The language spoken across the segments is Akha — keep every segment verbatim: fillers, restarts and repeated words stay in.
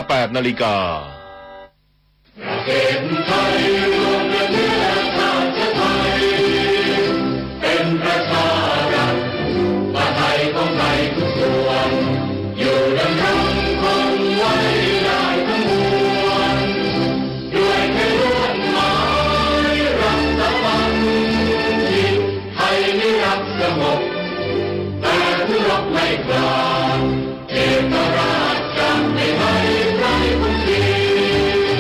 แปดนาฬิกา ประเทศไทยรวมกันเนื้อชาติไทย เป็นประชารัฐ ประไทยของไทยทุกส่วน อยู่ดำรงคงไว้ได้ทั้งมวล ด้วยเพื่อนร่วมหมายรักสามัคคี ไทยไม่รักสงบ แต่ทุรบไม่กล้า เอกราชจะไม่ให้ใครคงเสีย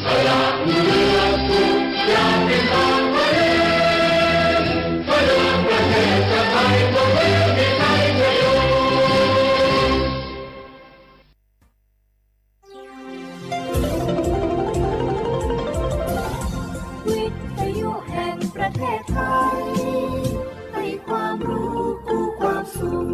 สละเลือดทุกอย่างเป็นทางไว้ เพื่อประเทศชาติไทยของเรามีชัยชโย วิทยุแห่งประเทศไทย ให้ความรู้คู่ความสุข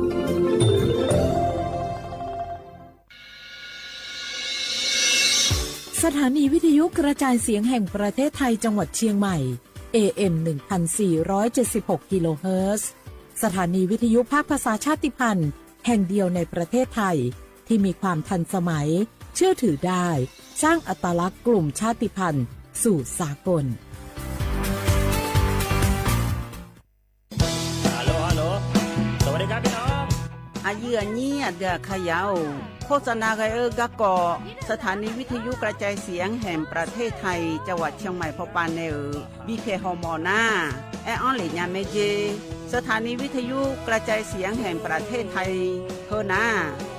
สถานีวิทยุกระจายเสียงแห่งประเทศไทยจังหวัดเชียงใหม่ เอเอ็ม หนึ่งพันสี่ร้อยเจ็ดสิบหก กิโลเฮิรตซ์ สถานีวิทยุภาคภาษาชาติพันธุ์แห่งเดียวในประเทศไทย ที่มีความทันสมัย เชื่อถือได้ สร้างอัตลักษณ์กลุ่มชาติพันธุ์สู่สากล Hello, hello. สวัสดีครับพี่น้อง Aqyuif aqnyir aqdui aqkaqyaq-or, โฆษณา ghae-eu garkawv สถานีวิทยุกระจายเสียงแห่งประเทศไทย จังหวัดเชียงใหม่ pawpav nae-euq bipyaeq hawmawf nar, aer-anr lef nya mae jer. สถานีวิทยุกระจายเสียงแห่งประเทศไทย จังหวัดเชียงใหม่ heunar,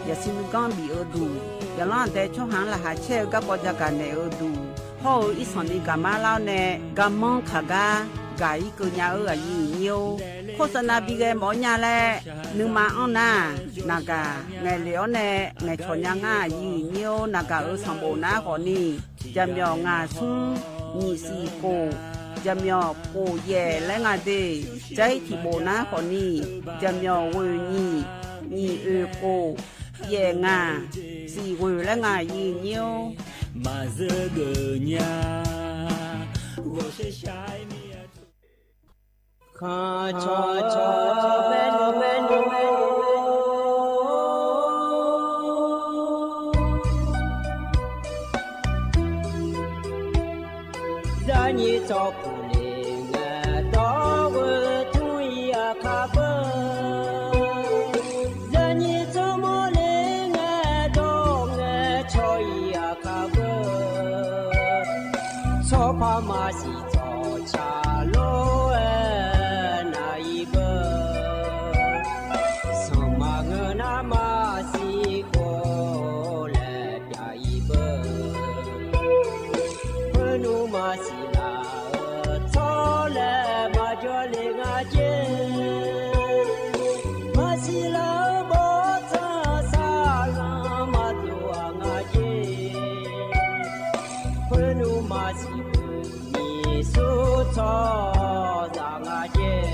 yasiq nuiganr bif-eu duq, yaqlanr aqdae tsawrhaq-anr laqkhaq caer-eu garkawv jagaq naeq-eu duq, hawr-eu irsanq ni gaqmar lar-awr nae garmanr kaq gar gaq-ir keuv nya-eu aqyuif aqnyir-or, โฆษณา bi ghae mawf-awr nya laer nuima anr nar, naqgaq ngaeqlef-awr nae ngaeqcawq nya ngar aqyuif aqnyir-or. Naqgaq-euq sanqbof nar khawfni, jaqmyawf ngaq smr nyiq siq khof, jaqmyawf khof yaef laer nga de. Jar-ir tiqbof nar khawfni, jaqmyawf ghoeq nyiq, nyiq oeq khof, yaef ngaq, siq ghoeq laer nga aqyuif aqnyir-or. Maqzeur geuf nya, ghawqshaq shaq-aer mir-a. Khanqcawq cawq baer nmr baer nmr, zaqnyiq tsawrkuq le ngae dawr ghoe tmr-ir aqkar beu. Zaqnyiq tsawrmawr le ngae dawr ngae caw-ir aqkar beu. Tsawrpar maqsiq tsawrca lof-aer nav-ir beu. Sanqma ngeur nar maqsiq khof laer pyav-ir beu. Khoernmr maqsiq laf-eu tsawrlaeq maqjawr le nga jer. Maqsiq laf-eu bawrtsanq saqlanq maqdov-aq nga jer. Khoernmr maqsiq beu nyiqsur tsawrhaqzaq nga jer.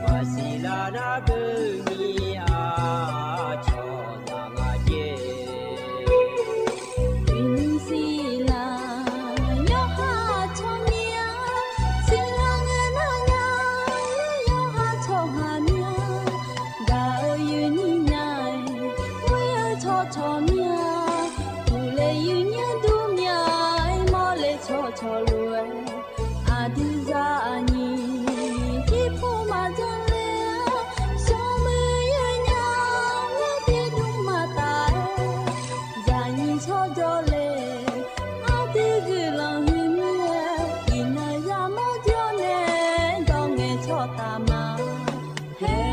Maqsiq laf nar beu nyiq aqcawq zaq nga jer. Uiqnymr siqlaq yawqha tsawrmyanr, siqlaq ngae nar nya, yawqha tsawrhaq myanr. Gaq-eu yuifnyir nya-aer, ghoer-eu tsawrcawq myanr. Uqle yuifnyir dur myanr-aer, mawrle tsawrcawq lof-aer. Aqdui zaqnyiq jirpov maqjanr ler-a, smrmuiq yawnyaf-aer tiqdmr maqtaf-aer. Zaqnyiq tsawrjawr le, aqdui guiqlanq huiqmir-aer, iqnan yamawr jawr nae dawr ngae tsawrtaq ma. Her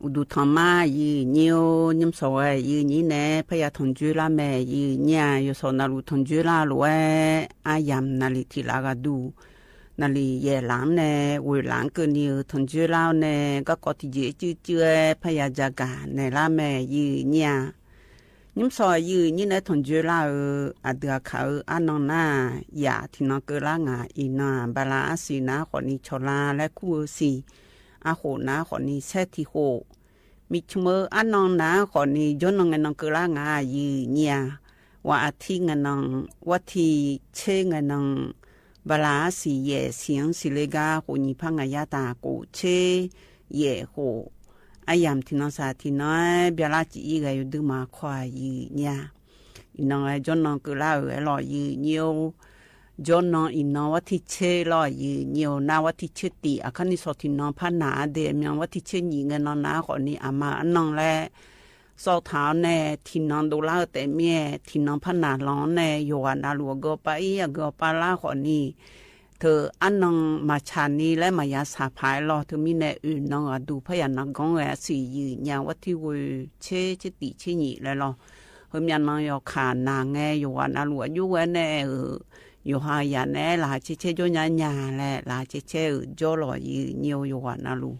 Uqduq tanqma aqyuif aqnyir-or, nymr sawq ghae aqyuif aqnyir nae parya tanqjoer lar mae. Aqyuif aqnyir-aq, yawsawq navluf tanqjoer lar lof-aer aryamq naqliq tiq laf ghaq duq, naqliq yaeqlaf-anr nae ghoeqlaf-anr keuvni-eu tanqjoer lar-awr nae garkawv tiqjeq cuivcuiv-aer parya jagaq naeqlar mae. Aqyuif aqnyir-aq, nymr sawq aqyuif aqnyir nae tanqjoer lar-eu aqdui aqkaq-eu arnan nar-aq, yaf tiqnan keuvlar ngaq. Iqnan-aq, bala arsiq nar khawfni cawqla laer kur-eu siq, arkhof nar khawfni saer tiq khof, miqcmq-eu arnan nar khawfni jawrnan ngaenan keuvlar ngaq. Aqyuif aqnyir-aq, waq aqtir ngaenan, warti tser ngaenan, bala arsiq yaef siq-anr siqle gar khof nyiq par ngaq yar taq khof tser yaef khof, aryamq tiqnan saq tiqnan-aer byalar cif-ir ghae yawdui ma kawr-aq yiq nyir-a. Iqnan-aer jawrnan keuvlar-euq aerlawq yiq nyir-or. Jawrnan iqnan war tirtser lawr yiq nyir-or, nar war tirtser tif aqkar ni sawq tiqnan par naq-a de, myan war tirtser nyif ngae nan nar khawfni aqma arnan laer sawv taq-awr nae tiqnan dovlar-eu taef mir-aer tiqnan par naq lan-awr nae yawqghaq navluf aqgeu aqpav ir aqgeu aqpav lar khawfni teu arnan maqtsaq ni laer maqya saq paq-aer lawr. Teumirnae oeq nan ghaqduq parya navganr ghae arsiq yiq nya war tirghoe tser tser tif tser nyif laer lawr. Heumyav nan yawkaq naq ngae yawqghaq navluf aqjox ghae nae-euq yawqha-eu yaq naeq-aer laqkhaq caer caer jawr nya nya laer laqkhaq caer caer-euq jawr lawq yiq nyir-or. Yawqghaq navluf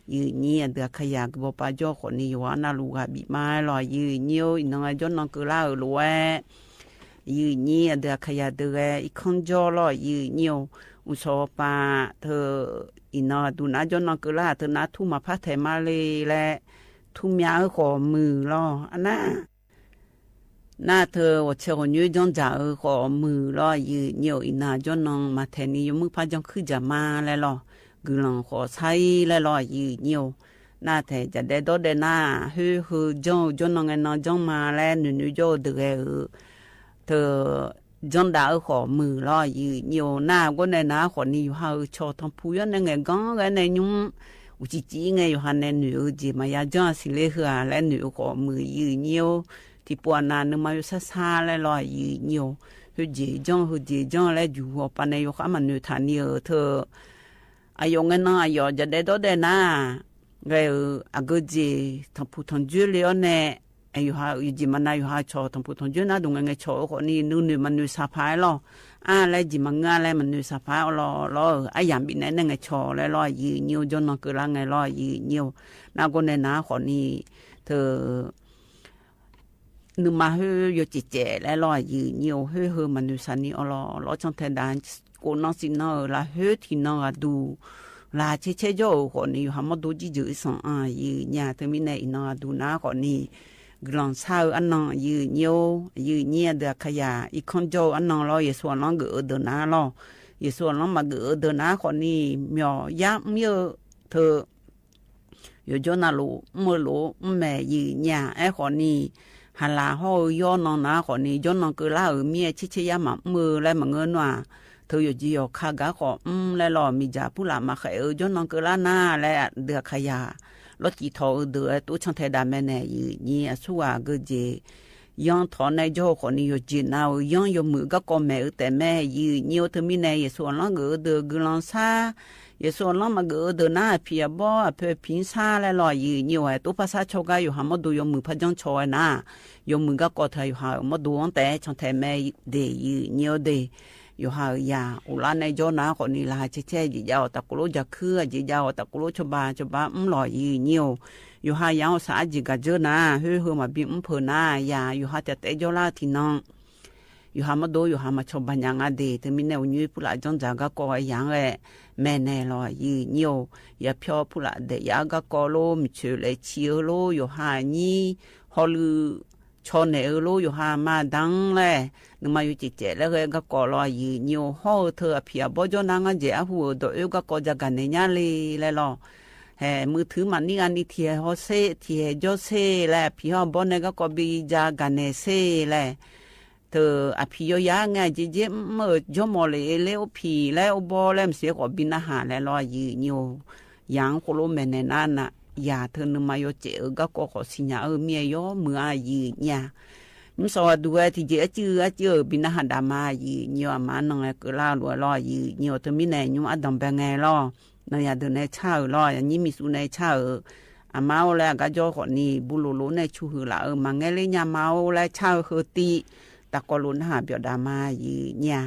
yiq nyir aqdui aqkaqyaq gui bawpav jawr khawfni yawqghaq navluf ghaq bif ma-aer lawq yiq nyir-or. Iqnan-aer jawrnan keuvlar-euq lof-aer yiq nyir aqdui aqkaqyaq deuq ghae irkanr jawr lawr yiq nyir-or. Uqshawq pav teu iqnan aqduq nar jawrnan keuvlar-aq teu nar tur maqpar taeq ma le laer tur myav-eu khawf muiq lawr. Arnar nar teu ghawqtsaeq ghawqnyoer janr dzaq-eu khawf muiq lawr yiq nyir-or. Iqnan jawrnan maqtaeq ni yawmuir par janr kuir dzaq ma laer lawr. Guiqlanq khawf sar-ir laer lawr yiq nyir-or. Nar taeq jaqdaev dawrdaev nar khoer heu janr-eu jawrnan ngae nan janr ma laer noeqnoeq jawr-eu deuq ghae-euq teu janr dav-eu khawf muiq lawr yiq nyir-or. Nar gawrnae nar khawfni yawqha-euq cawq tanqpuq yawr nae ngaeqganr ghae nae nymr uqcif cif-ir ngae yawqha nae noeq-eu jeq maqya janr-a siqler heu-aq laer noeq-eu khawf muiq yiq nyir-or. Tiqpov aqnav nuima yawsar sar laer lawr yiq nyir-or. Khoerjeq janr heujeq janr laer juq hu-awq pav nae yawkhar maqnoeq taq ni-euq teu aqyawf ngae nan aqyawf jaqdaev dawrdaev nar ghae-euq aqgeu jeq tanqpuq tanqjoer le-awr nae, yawqha yawqjeq maqnav yawqha cawq tanqpuq tanqjoer nar dawq ngae ngae cawq-eu khawfni nuinoeq maqnoeq saq paq-aer lawr. Ar laer jeq maqngeur-a laer maqnoeq saq paq-aer lawr lawr-euq aryamq bifnaeq nae ngae cawq laer lawr yiq nyir-or. Jawrnan keuvlar ngae lawr yiq nyir-or. Nar gawrnae nar khawfni teu nuima khoer yawcaef caef laer lawr yiq nyir-or. Khoer heu maqnoeq saq ni awq lawq lawr cantae dav khof nan siq nan-euq lafkhoer tiqnan ghaqduq laqkhaq caer caer jawr-euq khawfni yawqha mawrdo jirjeuq irsanq-anr yiq nya. Teumirnae iqnan ghaqduq nar khawfni guiqlanq sar-eu arnan yiq nyir-or. Yiq nyir aqdui aqkaqyaq irkanr jawr-eu arnan lawr. Yeqsur aqlanr geuf-eu deuq nar lawr. Yeqsur aqlanr maqgeuf-eu deuq nar khawfni myawq yar mr-ir-eu teu yawqjawr navluf mr-eu lof-aer mr maeq yiq nya. Aerkhawfni haqlaq hawr-eu yawr nan nar khawfni jawrnan keuvlar-euq mir-aer tser tser yar maqmr-eu laer maqngeur nar-aq, teu yawqjeq yawqka gar khawf mr laer lawr. Miqdzaq purlaf maqkhaeq-eu jawrnan keuvlar nar laer aqdui aqkaqyaq lawrcif tawq-eu deuq-aer tov cantae dav maeqnaeq yiq nyir. Aqsurghaq geujeq yanr tawq nae jawr-eu khawfni yawqjeq nav-euq yanr yawmuiq garkawv maeq-eu taef mae yiq nyir-or. Teumirnae Yeqsur aqlanr geuf-eu deuq guiqlanq sar. Yeqsur aqlanr maqgeuf-eu deuq nar aqpiq aqbawr aqpoeq aqpiq-anr sar laer lawr yiq nyir-or. Aer tov par sar cawgar yawqha mawrdo yawmuiq par janr caw-aer nar, yawmuiq garkawv taq yawqha-euq mawrdo-anr taef-aer cantae mae de yiq nyir-or de. Yawqha-euq yaq ghoflar nae jawr nar khawfni laqkhaq caer caer jeq jav-awq tafkov lof jaq kuir-a jeq jav-awq tafkov lof cawba cawba mr lawq yiq nyir-or. Yawqha yaq-anr saq-ar jeq gaq dzeur nar khoer heu maqbi mr peuq nar yaq yawqha taef taef jawrlar-eu tiqnan yawqha mawrdo yawqha maqcawba nya nga de. Teumirnae uqnyoer purlaf janrdzaq garkawv-aer yaq-anr ghae maeqnaeq lawq yiq nyir-or. Yaqpyawr purlaf daef yaf-eu garkawv lor, miqcoeq laeqciq-eu lor, yawqha aqnyir hawluiv caw naeq-eu lor, yawqha aqma aqda-anr laer nuima yawcaef caef laer ghae garkawv lawr yiq nyir-or. Hawr-eu teu aqpiq aqbawr jawr nar ngar dzaeq arhu-euq dawq oer garkawv ja gaqnaeq nyar le laer lawr. Haeq muiq tuir maqnir gha ni tiqhaeq hawsher tiqhaeq jawrsher laer aqpiq hawr aqbawr nae garkawv bi ja gaqnaeq sher laer. Teu aqpiq yawyaq-aer ngae aqjeq dzer mr-euq jawrmawf lef-eu ler or piq laer or bawr laer maqsiq khawf bi narhaq laer lawr yiq nyir-or. Yaq-anr khoerlof maeqnaeq nar na, yaq teu nuima yawcaef-euq garkawv khawf siqnya-eu mir-aer yawmuiq-a yiq nyir-a. Nymrshawq ghaqduq-aer tiqjeq arcuiv arcuiv-euq bi narhaq daf ma yiq nyir-or. Aqma arnan-aer keuvlar-eu lof-aer lawr yiq nyir-or. Teumirnae nymr ardanq bae ngae lawr. Nanyaq deuq nae car-euq lawr, aqnyir miqsuv nae car-euq aqma-or laer aqgar jawr khawfni bulof lof nae cu huiq laf-euq maqngaer ler nya ma-or laer car-eu heu tiv tafkawv lof narhaq byawf daf ma yiq nyir-a.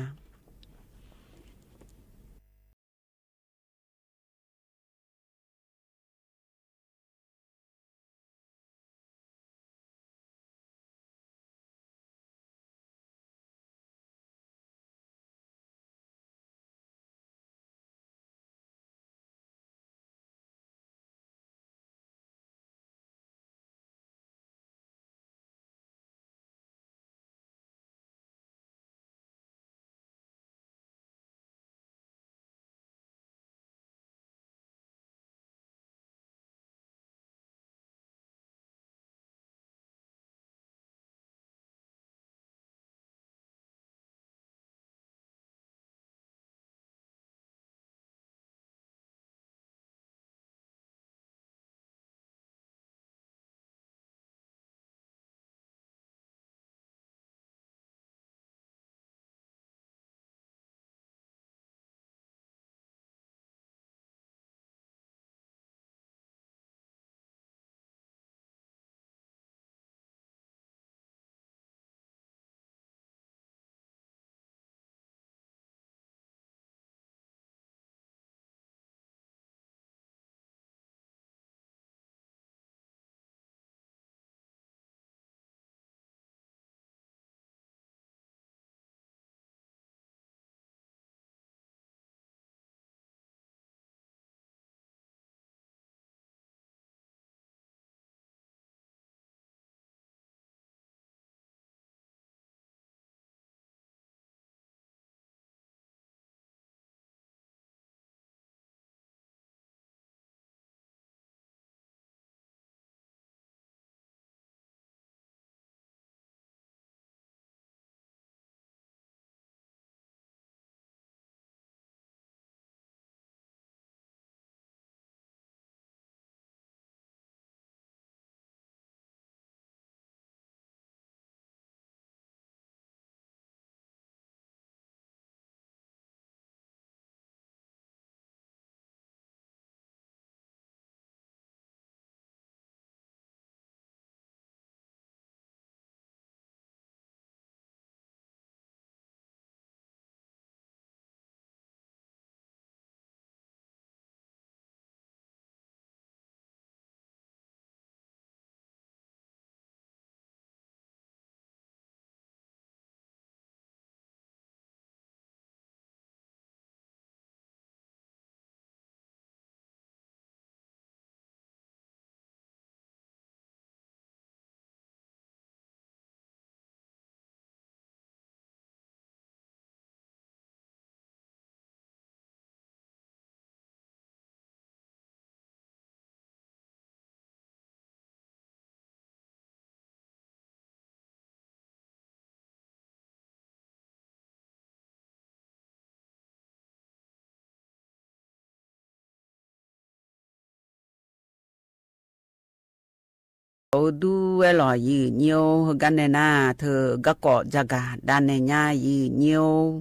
Yawf-eu dur-aer lawq, aqyuif aqnyir-or. Heugar nae nar, teu garkawv jagaq davnaeq nya, aqyuif aqnyir-or.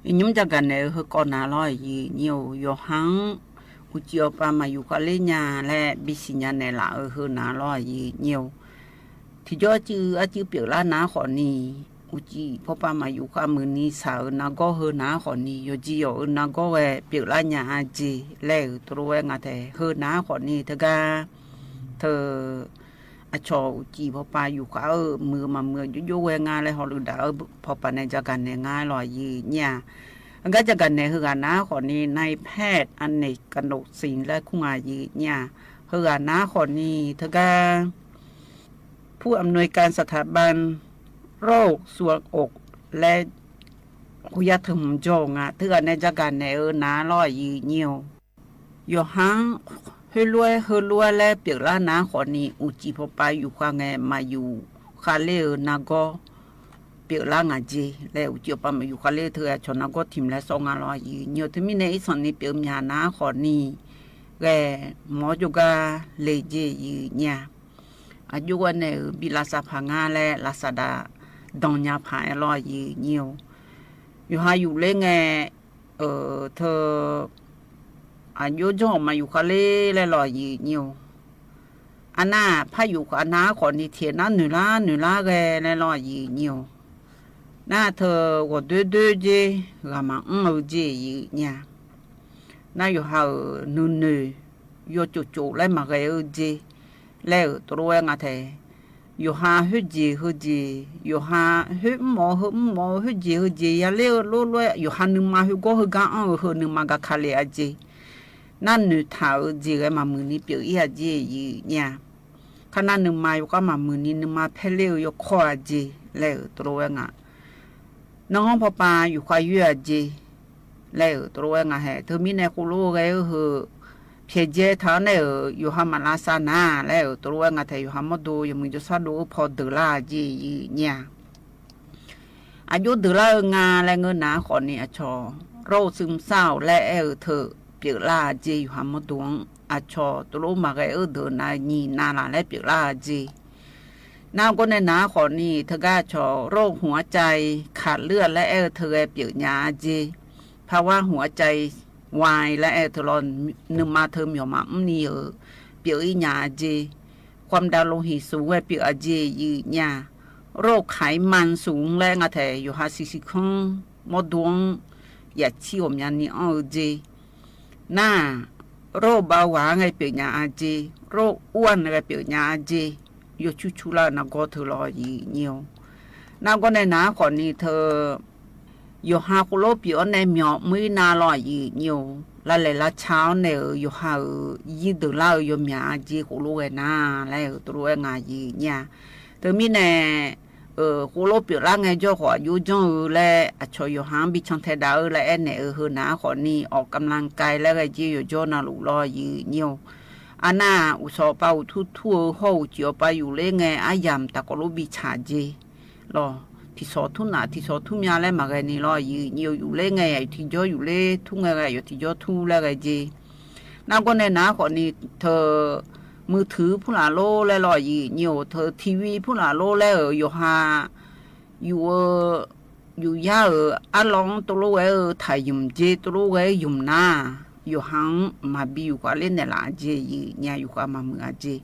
Iqnymr jagaq naeq-eu heukawv na lawr, aqyuif aqnyir-or. Yawqha-anr uqcif awqpav maqyuf khavler nya laer bisiq nya naeqlaf-eu heu na lawr, aqyuif aqnyir-or. Tiqjawr arcuiv arcuiv pyeuflar nar khawfni, uqcif pawpav maqyuf khav muiqni shaq-euq nargawr heu na khawfni, yawqjeq yawf-euq nargawr ghae pyeuflar nya-a jeq laer-euq tov lof-aer nga tae. Heu na khawfni teugar teu aqcawq uqcif pawpav yufkhav-eu muiq-eu maqmuiq-eu jovjov ghae nga laer hawluf daf-eu pawpav nae jagaq naeq nga lawq, aqyuif aqnyir-aq. Heugar jagaq naeq heughaq na khawfni, นายแพทย์อเนกกนกสิงห์ laer kur nga, aqyuif aqnyir-aq. Heughaq na khawfni teugar ผู้อำนวยการสถาบันโรคซวงอก laer khoyar teu hmq jawr-eu nga. Teughaq nae jagaq naeq-eu na lawr, aqyuif aqnyir-or. Yawqha-anr khoerlof-aer heulof-aer laer pyeuflar na khawfni, uqcif pawpav yufkhav ngae maqyuf khavler-eu nargawr pyeuflar ngaq jeq laer, uqcif pawpav maqyuf khavler teu aqcawq nargawr tiq mq laer sawr nga lawr, aqyuif aqnyir-or. Teumirnae irsanqni pyeuf myaq na khawfni ghae mawr jawrgar le jeq, aqyuif aqnyir-aq. Aqjox ghae naeq-euq bi lavsav paq nga laer lavsav daq danq nya paq-aer lawr, aqyuif aqnyir-or. Yawqha yufler ngae, teu aqjox janr-awq maqyuf khavler laer lawr, aqyuif aqnyir-or. Arnar-aq, par yufkhav nar khawfni tiqnar noeqlar noeqlar ghae laer lawr, aqyuif aqnyir-or. Nar teu ghawqdoer doer jer ghaq maqmr-eu jeq, aqyuif aqnyir-aq. Nar yawqha-euq nuinoeq yawtsofcof laer maqghae-eu jeq laer-euq tov lof-aer nga tae. Yawqha khoerjeq heujeq, yawqha khoer mr mawf-eu heu mr mawf-eu khoerjeq heujeq yaler-eu lor lof-aer, yawqha nuima khoergawr heugar anr-eu heu nuima gaq ka le-a jeq. Nar noeqtaq-eu jeq ghae maqmuiq ni pyeuf-ir-a jeq, aqyuif aqnyir-aq. Kar nar nuima yawkhav maqmuiq ni nuima paerler-eu yawkawr-a jeq laer-euq tov lof-aer nga. Nanranr pawpav yufkhav yoer-a jeq laer-euq tov lof-aer nga hae. Teumirnae khoerlof ghae-eu heu pyaeqdzae taq-anr nae-euq yawqha maqlavsav nar laer-euq tov lof-aer nga tae. Yawqha mawrdo yawmuiq jawrshar dov-eu paw deuqlar-a jeq, aqyuif aqnyir-aq. Aqjox deuqlar-eu nga laer ngeur nar khawfni, aqcawq โรคซึมเศร้า laer aer-eu teu pyeuflar-a jeq, yawqha mawrdo-anr aqcawq tov lof maqghae-eu deuq na nyiq navlaf laer pyeuflar-a jeq. Nar gawr nae nar khawfni teugar aqcawq โรคหัวใจขาดเลือด laer aer-eu teu ghae pyeuf nya-a jeq. ภาวะหัวใจวาย laer aer-eu teu lawr, nuima teu myawq maqmr ni-euq pyeuf-ir nya-a jeq. ความดันโลหิตสูง ghae pyeuf-a jeq, aqyuif aqnyir-aq. โรคไขมันสูง laer nga tae, yawqha siqsiq kanr mawrdo-anr yaqcir ghawqmyani anr-eu jeq. Nar-aq, โรคเบาหวาน ghae pyeuf nya-a jeq, โรคอ้วน ghae pyeuf nya-a jeq, yawcur curlar-eu nargawr teu lawr, aqyuif aqnyir-or. Nar gawr nae nar khawfni teu yawqha khoerlof pyeuf-awr nae myawq mr-ir nar lawr, aqyuif aqnyir-or. Lavlaeq lavca-awr nae-euq yawqha-euq yir deuqlar-eu yawmyaq-a jeq khoerlof ghae nar laer-euq tov lof-aer nga, aqyuif aqnyir-aq. Teumirnae khoerlof pyeuflar ngae jawr khawf aqjox janr-eu laer aqcawq yawqha-anr bi cantae dav-eu laer aernaeq-eu heu nar khawfni, ออกกำลังกาย laer ghae jeq yawqjawr navluf lawr, aqyuif aqnyir-or. Arnar-aq, uqshawq pav uqtur tur-eu hawr-eu uqcif awqpav yufler ngae aryamq taqkawv lof bi tsaq jeq lawr. Tiqshawq tur naf tiqshawq tur mya laer maqghae ni lawr, aqyuif aqnyir-or. Yufler ngae aqyawf tiqjawr yufler, tur ngae aqyawf tiqjawr tur laer ghae jeq. Nar gawr nae nar khawfni teu มือถือ purlaf lor laer lawr, aqyuif aqnyir-or. Teu TV purlaf lor laer-euq yawqha yuf-eu yufyar-euq arlawr-anr tov lof ghae-eu taqymq jeq tov lof ghae-eu ymq nar, yawqha-anr maqbi yufkhav ler naeqlaf-a jeq, aqyuif aqnyir-aq, yufkhav maqmuiq-a jeq.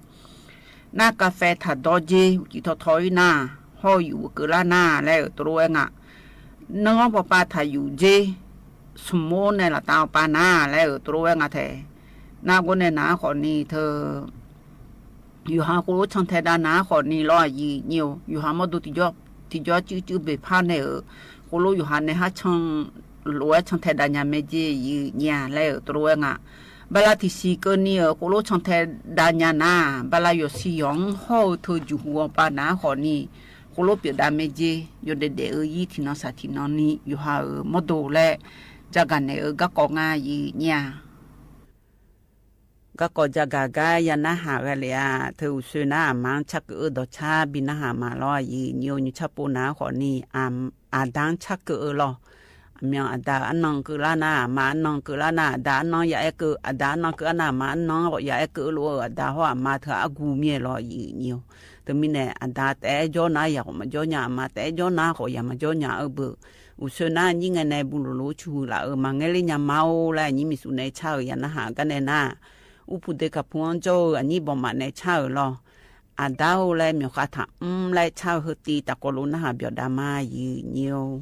Nar กาแฟ taqdawr jeq uqcif tawtaw-ir nar, hawr-eu yuf-eu keuvlar nar laer-euq tov lof-aer nga. Nanranr pawpav taqyuf jeq, smq-or nae laftav awqpav nar laer-euq tov lof-aer nga tae. Nar gawr nae nar khawfni teu yawqha khoerlof cantae dav nar khawfni lawr, aqyuif aqnyir-or. Yawqha mawrdo tiqjawr tiqjawr cuiv cuiv beqpar nae-euq khoerlof yawqha nae har can lof-aer cantae dav nya mae jeq, aqyuif aqnyir-aq, laer-euq tov lof-aer nga. Bala tiqsiq keuvni-euq khoerlof cantae dav nya nar, bala yawqsiq yawq-anr hawr-eu teu juqhu awqpav nar khawfni khoerlof pyeufdav mae jeq. Yawdaef daef-eu ir tiqnan saq tiqnan ni yawqha-euq mawrdo laer jagaq naeq-eu garkawv nga, aqyuif aqnyir-aq. Garkawv jagaq gar ya narhaq ghae lef-a. Teu uqshoe nar aqma-anr carkeuv-eu dawqcar bi narhaq ma lawr, aqyuif aqnyir-or. Nymrcar pov nar khawfni aqda-anr carkeuv-eu lawr. myan aqda-euq arnan keuvlar nar, aqma arnan keuvlar nar, aqda arnan ya-aer keuv, aqda arnan keuvlar nar, aqma arnan-anr khawf ya-aer keuv lof-eu aqda hawr aqma teu-aq argu mir-aer lawr aqyuif nyi-or. Teumirnae aqda taef-aer jawr nar yaq khawf maqjawr nya, aqma taef-aer jawr nar khawf yaq maqjawr nya-eu beu. Uqsoe nar nyir ngae nae bu lof lof-aer cu huiq laf-euq maqngaer ler nya ma-or laer aqnyir miqsuf nae car-euq ya narhaq gar nae nar, urpuq de kaqpu-anr jawr-eu aqnyir bawqmaf nae car-euq lawr. Aqda-or laer myawqkhav taqmr laer car-eu heu tiv tafkawv lof narhaq byawqdav ma aqyuif nyi-or.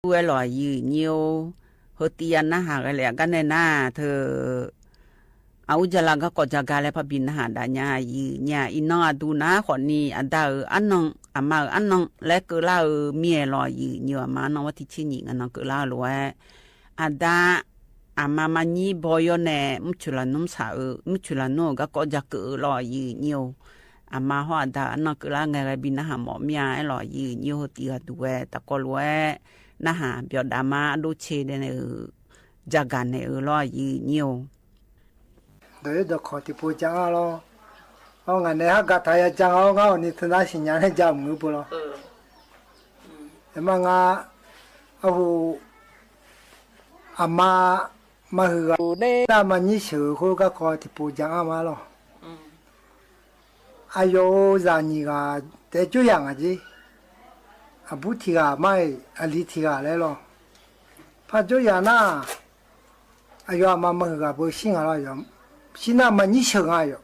Ur-aer lawq aqyuif nyir-or, heu tiv ya narhaq ghae le-a gar nae nar teu, aqur jala garkawv jaga laer parbi narhaq dav nya aqyuif nyir-a. Iqnan aqduq nar khawfni aqda-euq arnan, aqma-euq arnan laer keuvlar-eu mir-aer lawq aqyuif nyir-or, aqma arnan war tiq tser nyiq ngaq nan keuvlar-eu lof-aer, aqda aqma maqnyir baw yawr nae mrcoeq lafnmr shaq-eu, mrcoeq lafnmr-euq garkawv ja keuv-eu lawq aqyuif nyir-or. Aqma hawr aqda arnan keuvlar ngae ghae bi narhaq mawf mir-a aer lawq aqyuif nyir-or, heu tiv ghaq duq ghae tafkawv lof-aer narhaq byawqdav ma ardov tser nae-euq jagaq naeq-eu lawr aqyuif nyir-or. Dawq-ir dawqkawq tiqpov ja-anr lawr. Awr ngaq nae har gaqtaq ya ja nga-awr ngar awqni teunar siqnya nae ja mq-eu beu lawr. Aerma nga, arhu, aqma, maqhuiq ghaq nar maqnyir sheuq-eu khoer garkawv tiqpov ja-anr ma lawr. Aqyawf-euq zaq nyiq ghaq taef-aer jawryaq ngaq jer. Aqbur tiq ghaq mar-iq aqli tiq ghaq laer lawr. Par jawryaq nar, aqyawf aqma maqhuiq ghaq beu shir nga lawr. Shir nar maqnyir sheuq nga yawf.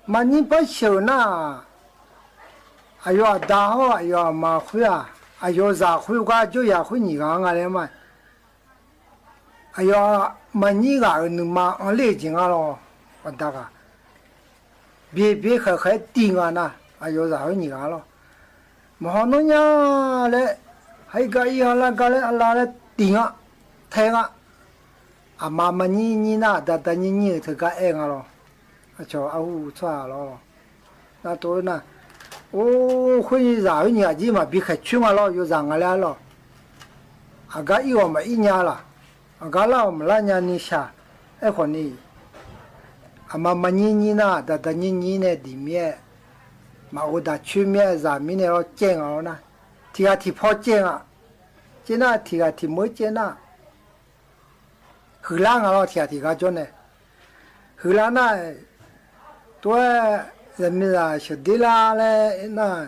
Maqnyir par sheuq nar, aqyawf aqda hawr aqyawf aqma khoer-aq, aqyawf zaq khoer gar jawryaq khoer nyiq ghaq-anr nga laer ma. Aqyawf maqnyir ghaq-euq nuima anr ler-eu jeq nga lawr. Aqda ghaq Byaeq byaeq khaeq khaeq-aer tiq nga nar, aqyawf zaq khoer nyiq ghaq lawr. Maqhaw nawr nya laer, haiq gar ir ha lar gar laer, arlav laer tiq nga, tae nga. Aqma maqnyir nyir nar, aqda da nyir nyir-euq teugar aer nga lawr. Aqcawq arhu tsawrhaq lawr. Nar tov nar, or, khoer zaq khoer nyiq ghaq jir maqbi khaeq coer nga lawr, yawzaq nga laer arlawr. Aqgar ir-awq maqir nya laq, aqgar lar-awq maqlar nya ni shaq. Aerkhawf ni, aqma maqnyir nyir nar, aqda da nyir nyir nae diq mir-aer, maqghov daq coer mir-aer zaq mirnae lawr caev nga lawr nar, tiq ghaq tiq paw caev nga. Caev nar tiq ghaq tiq meuq-aer caev nar, huiqlar nga lawr, tiq ghaq tiq gar jawr nae. Huiqlar nar, tov-aer zaqmiqzaq sheuq der lar laer nar,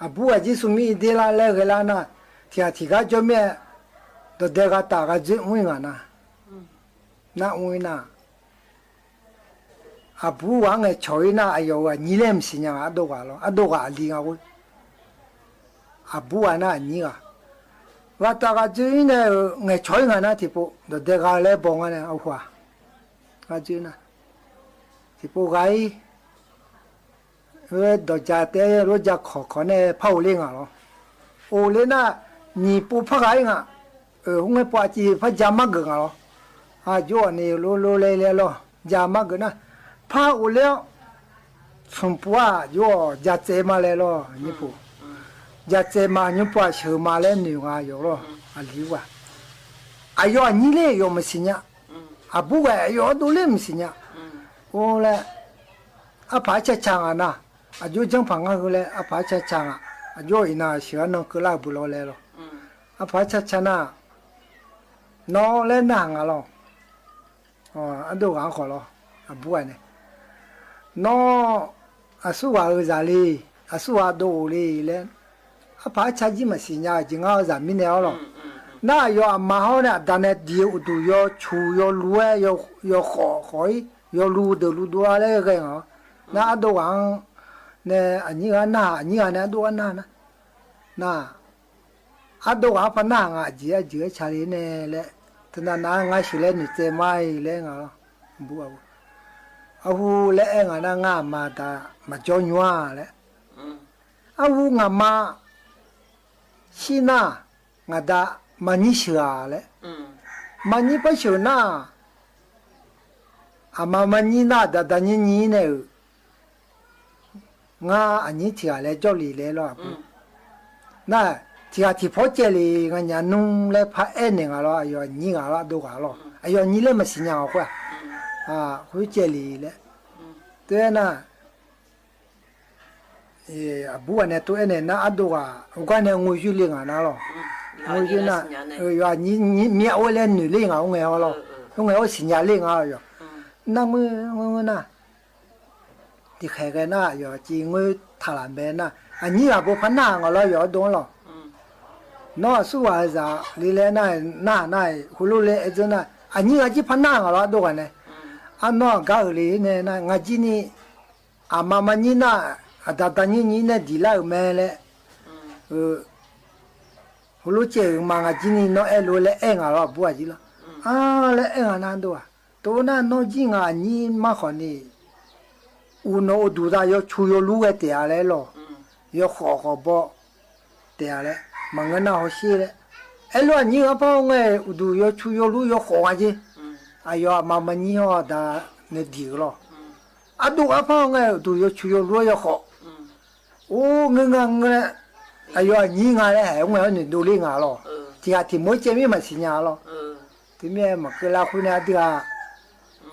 aqbur ghaq jir smrmir ir der lar laer ghae lar nar, tiq ghaq tiq gar jawr mir-aer, dawqdae gha taf gha dzoer mr-ir ngaq nar, nar mr-ir nar, aqbur ghaq-anr ngaeqcawq-ir nar, aqyawf-euq aqnyir laer maqsiq nya nga, ardov ghaq lawr, ardov ghaq aqli nga ghoer. Aqbur ghaq nar aqnyir ghaq. Gha taf gha dzoer-ir nae-euq ngaeqcawq-ir ngaq nar tiqpov dawqdae gha laer baw nga nae arhu-aq. Gha dzoer nar, tiqpov gha-ir. Dawqja taef-aer lof ja kawq kawq nae par of ler ngaq lawr. Of ler nar, nyiq pov par ghaq-ir ngaq. Khoerngae pov aqciv par ja mar geuf ngaq lawr. Aqjox-awq ni lor lor laer laer lawr, ja mar geuf nar, par of ler-awr, smq pov-aq jox-awq, ja tsaev ma laer lawr, nymr pov. Ja tsaev ma, nymr pov-aq sheuq ma laer noeq nga yawf lawr, aqli-aq. Aqyawf aqnyir ler yawf maqsiq nya. Aqbur ghaq aqyawf ardov ler maqsiq nya. Or laer, arpaq arca ca ngaq nar, aqjox janrpaq ngar heu laer arpaq arca ca ngaq. Aqjox iqnan sheuq-anr nan keuvlar-eu beu lawr laer lawr. Arpaq arca ca nar, nawr laer narhaq nga lawr. Ardov ghaq-anr khawf lawr, aqbur ghaq nae, nawr aqsur ghaq-euq zaq le, aqsur ghaq dov of le laer, arpaq arca jir maqsiq nya-euq jeq ngar-eu zaq mirnae-awr lawr. Nar aqyawf aqma hawr nae aqda nae diq-eu uqduq yawcuq yawlu-aer, yawkhawf khawf-ir yawlu deuq lu dov-a laer ghae ngaq-awr. Nar ardov ghaq-anr nae aqnyir ghaq narhaq, aqnyir ghaq nae ardov ghaq narhaq nar, nar ardov ghaq-anr par narhaq nga, aqjeq aqjeq-aer ca le nae laer, teunav nav-aer ngar sheuq laer noeqtsaev ma-ir laer nga lawr. Arhu laer aer ngaq nar, ngar aqma aqda maqjawr nymr-a laer. Arhu ngaqma shir nar, ngaqda maqnyir sheuq-a laer. Maqnyir par sheuq nar, aqma maqnyir nar, aqda da nyir nyir nae-euq, ngar aqnyir tiq ghaq laer jawrle laer lawr aqbur. Nar, tiq ghaq tiq paw caev le, nganyaf nmr laer par aernaeq ngaq lawr, aqyawf aqnyir ngaq lawr, ardov ghaq lawr, aqyawf aqnyir laer maqsiq nya ngaq khoer-aq, khoer caev le laer. Teu-aer nar, aqbur ghaq nae tov-aer naeq nar, ardov ghaq heugar nae ngoer yoer le ngaq nar lawr. Ngoer yoer nar, yawf aqnyir mir-a or laer noeq ler ngaq, or ngae-awr lawr, or ngae-awr siqnya ler ngaq yawf. Nar ngeur ngeur nar, tiqkhaeq ghae nar, yawf aqciv ngoer taqlaf mae nar, aqnyir ghaq bo par narhaq ngaq lawr, yawf ardov-anr lawr. Nawr aqsur ghaq-euq zaq le laer nar, narhaq nar-iq heulof laer aer dzeur nar, aqnyir ghaq jir par narhaq ngaq lawr, ardov ghaq nae. Arnawr aqgar-euq le nae nar, ngaq jir ni aqma maqnyir nar, aqda da nyir nyir nae diq lar-euq mae laer, heulof caev-euq ma, ngaq jir ni nawr aer lof laer aer ngaq lawr, aqbur ghaq jir lawr. Ar laer aer ngaq nar, ardov ghaq, tov nar nawr jir ngaq aqnyir mar khawf ni, uqnawq uqduq za yawcu yawlur ghae taef-a laer lawr, yawkhawf khawf baw taef-a laer, maqngeur nar hawsher laer. Aerlof aqnyir ghaq par-awr ngae, uqduq yawcu yawlur yawkhawf nga jer. Aqyawf aqma maqnyir hawr aqda nae diq-eu lawr. Ardov ghaq par-awr ngae, uqduq yawcu yawlur-awr yawkhawf. Or ngeur nga ngeur laer, aqyawf aqnyir nga laer haeq-aer ngae-awr noeqdov ler nga lawr. Tiq ghaq tiq mawr-aer caev mir maqsiq nya lawr. Teumirnae maqkeuv lar khoer nae aqdui-aq,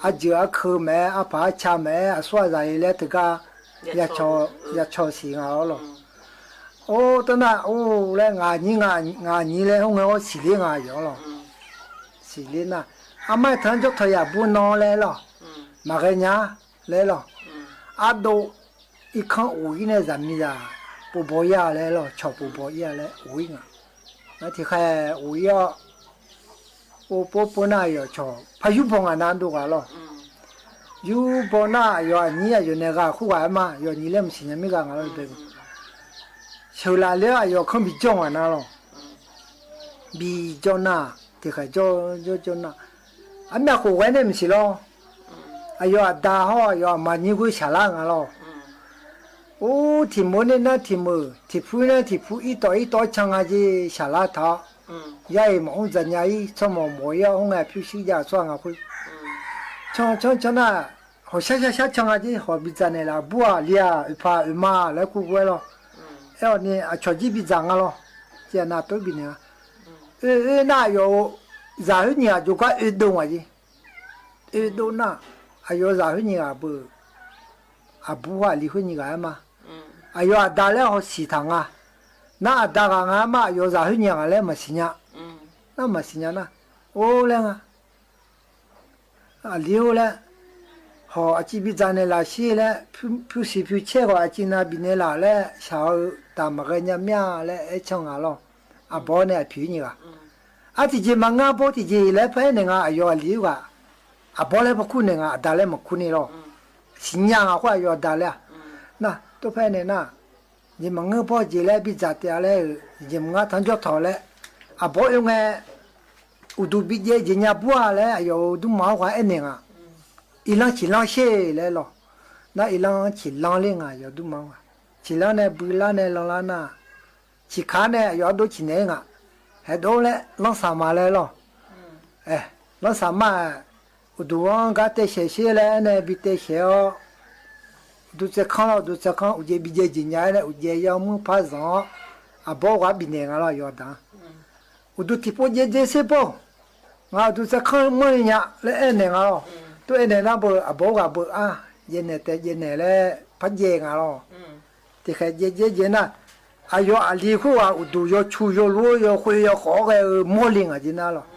arjeuq arkeuv maeq-aer, arpaq arca maeq-aer, aqsur aqzaq le laer teugar ya caw siq nga-awr lawr. Or tawr nar, or laer ngaq aqnyir, ngaq aqnyir laer hawr ngae-awr siqler nga yawf-awr lawr. Siqler nar, armar-aer teu-anr jawr tawq yaq bur nawr laer lawr. Maqghae nya laer lawr. Ardov irkanr of-ir nae zaqmiqzaq pov baw-ir-a laer lawr, cawq pov baw-ir-a laer of-ir nga. Nar tiqkhaeq of-ir-awr, or pov pov nar yawf cawq par yur baw ngaq nar dov ghaq lawr. Yur baw nar aqyawf aqnyir aqyawf nae ghaq khoerghaq-aer ma, yawf aqnyir laer maqsiq nya mir ghaq nga lawr bae. Sheuqlaf ler-awr aqyawf kanr bijawr ngaq nar lawr. Bijawr nar, tiqkhaeq jawr jawr jawr nar, armyav khof ghae nae maqsiq lawr. aqyawf aqda hawr aqyawf aqma nyir khoer shaqlar nga lawr. Or, tiq meuq nar tiq meuq, tiq pur nar tiq pur, irtawv irtawv can nga jeq shaqlar taq-awr, yar-iq maqmr dzaqnya-ir, tsawrmawq mawq-ir-awr, hawr ngae pyurshuir jav-eu tsawrhaq nga khoer, can can can nar, hawq shar shar shar can nga jeq, hawq bidzaq naeqlaf, bur-aq li-aq, oeqpaq oeqma laer kur ghoe lawr. Aer-awq ni aqcawq jir bidzaq nga lawr. Tiqghaq nav tov bifnaeq nga. Oe oe nar aqyawf-euq zaq khoer nyiq ghaq jawrgar oedov nga jeq. Oedov nar, aqyawf zaq khoer nyiq ghaq beu, aqbur aqli khoer nyiq ghaq-aer ma. Aqyawf aqda laer hawsiq taq nga. Nar aqda ghaq nga-aer ma, aqyawf zaq khoer nyiq ghaq laer maqsiq nya. Nar maqsiq nya nar, or laer nga. Aqli-or laer, hawq aqciv bidzaq naeqlaf shir laer, pyurshuir pyurshuir caer khawf aqciv nav bifnaeq laf laer shaq-eu taq maqghae nya mir-a laer aer can nga lawr. Aqbawr nae aqpoeq-ir nyiq ghaq. Ar tiqjeq maqngeur, aqbawr tiqjeq laer paraer naeq nga, aqyawf aqli-ir ghaq. Aqbawr laer parkur naeq nga, aqda laer maqkur ni lawr. Siqnya nga khoer aqyawf aqda laer-aq. Nar tov paraer naeq nar, jeq maqngeur bawr jeq laer bidzaq taef-a laer-euq jeq maqngeur tanqjawr taq-awq laer, aqbawr oe ngae, uqduq bijaev jeq nya bur-a laer aqyawf-euq dmrma-anr ghaq aernaeq nga. Iqlanq ciqlanq sher laer lawr. Nar iqlanq ciqlanq ler nga, aqyawf dmrma-anr ghaq. Ciqlanq nae builar nae lanlar nar, ciqkaq nae aqyawf ardov ciqnaeq-ir nga. Haeqdov laer lanrsaq ma laer lawr. Lanrsaq ma-aq, uqduq-anr gar taev shaeq sher laer aernae bi taev shaeq-awr, uqduq tsaevkanr lawr, uqduq tsaevkanr uqjaev bijaev jeq nya-aer nae uqjaev yar muir par zanq-awr, aqbawr ghaq bifnaeq nga lawr, aqyawf aqda-anr. Uqduq tiqpov jaev dzae sher bawr, ngaq uqduq tsaevkanr manr-eu nya laer aernaeq nga lawr. Tov aernaeq nar beu, aqbawr ghaq beu-ar, jaev naeq taef jaev naeq laer par jaev nga lawr. Tiqkhaeq jaev dzae jeq nar, aqyawf aqli khoerghaq uqduq yawcu yawluf-awr yawkhoe yawkhawf-awr ghae-eu mawrle ngaq jeq nar lawr.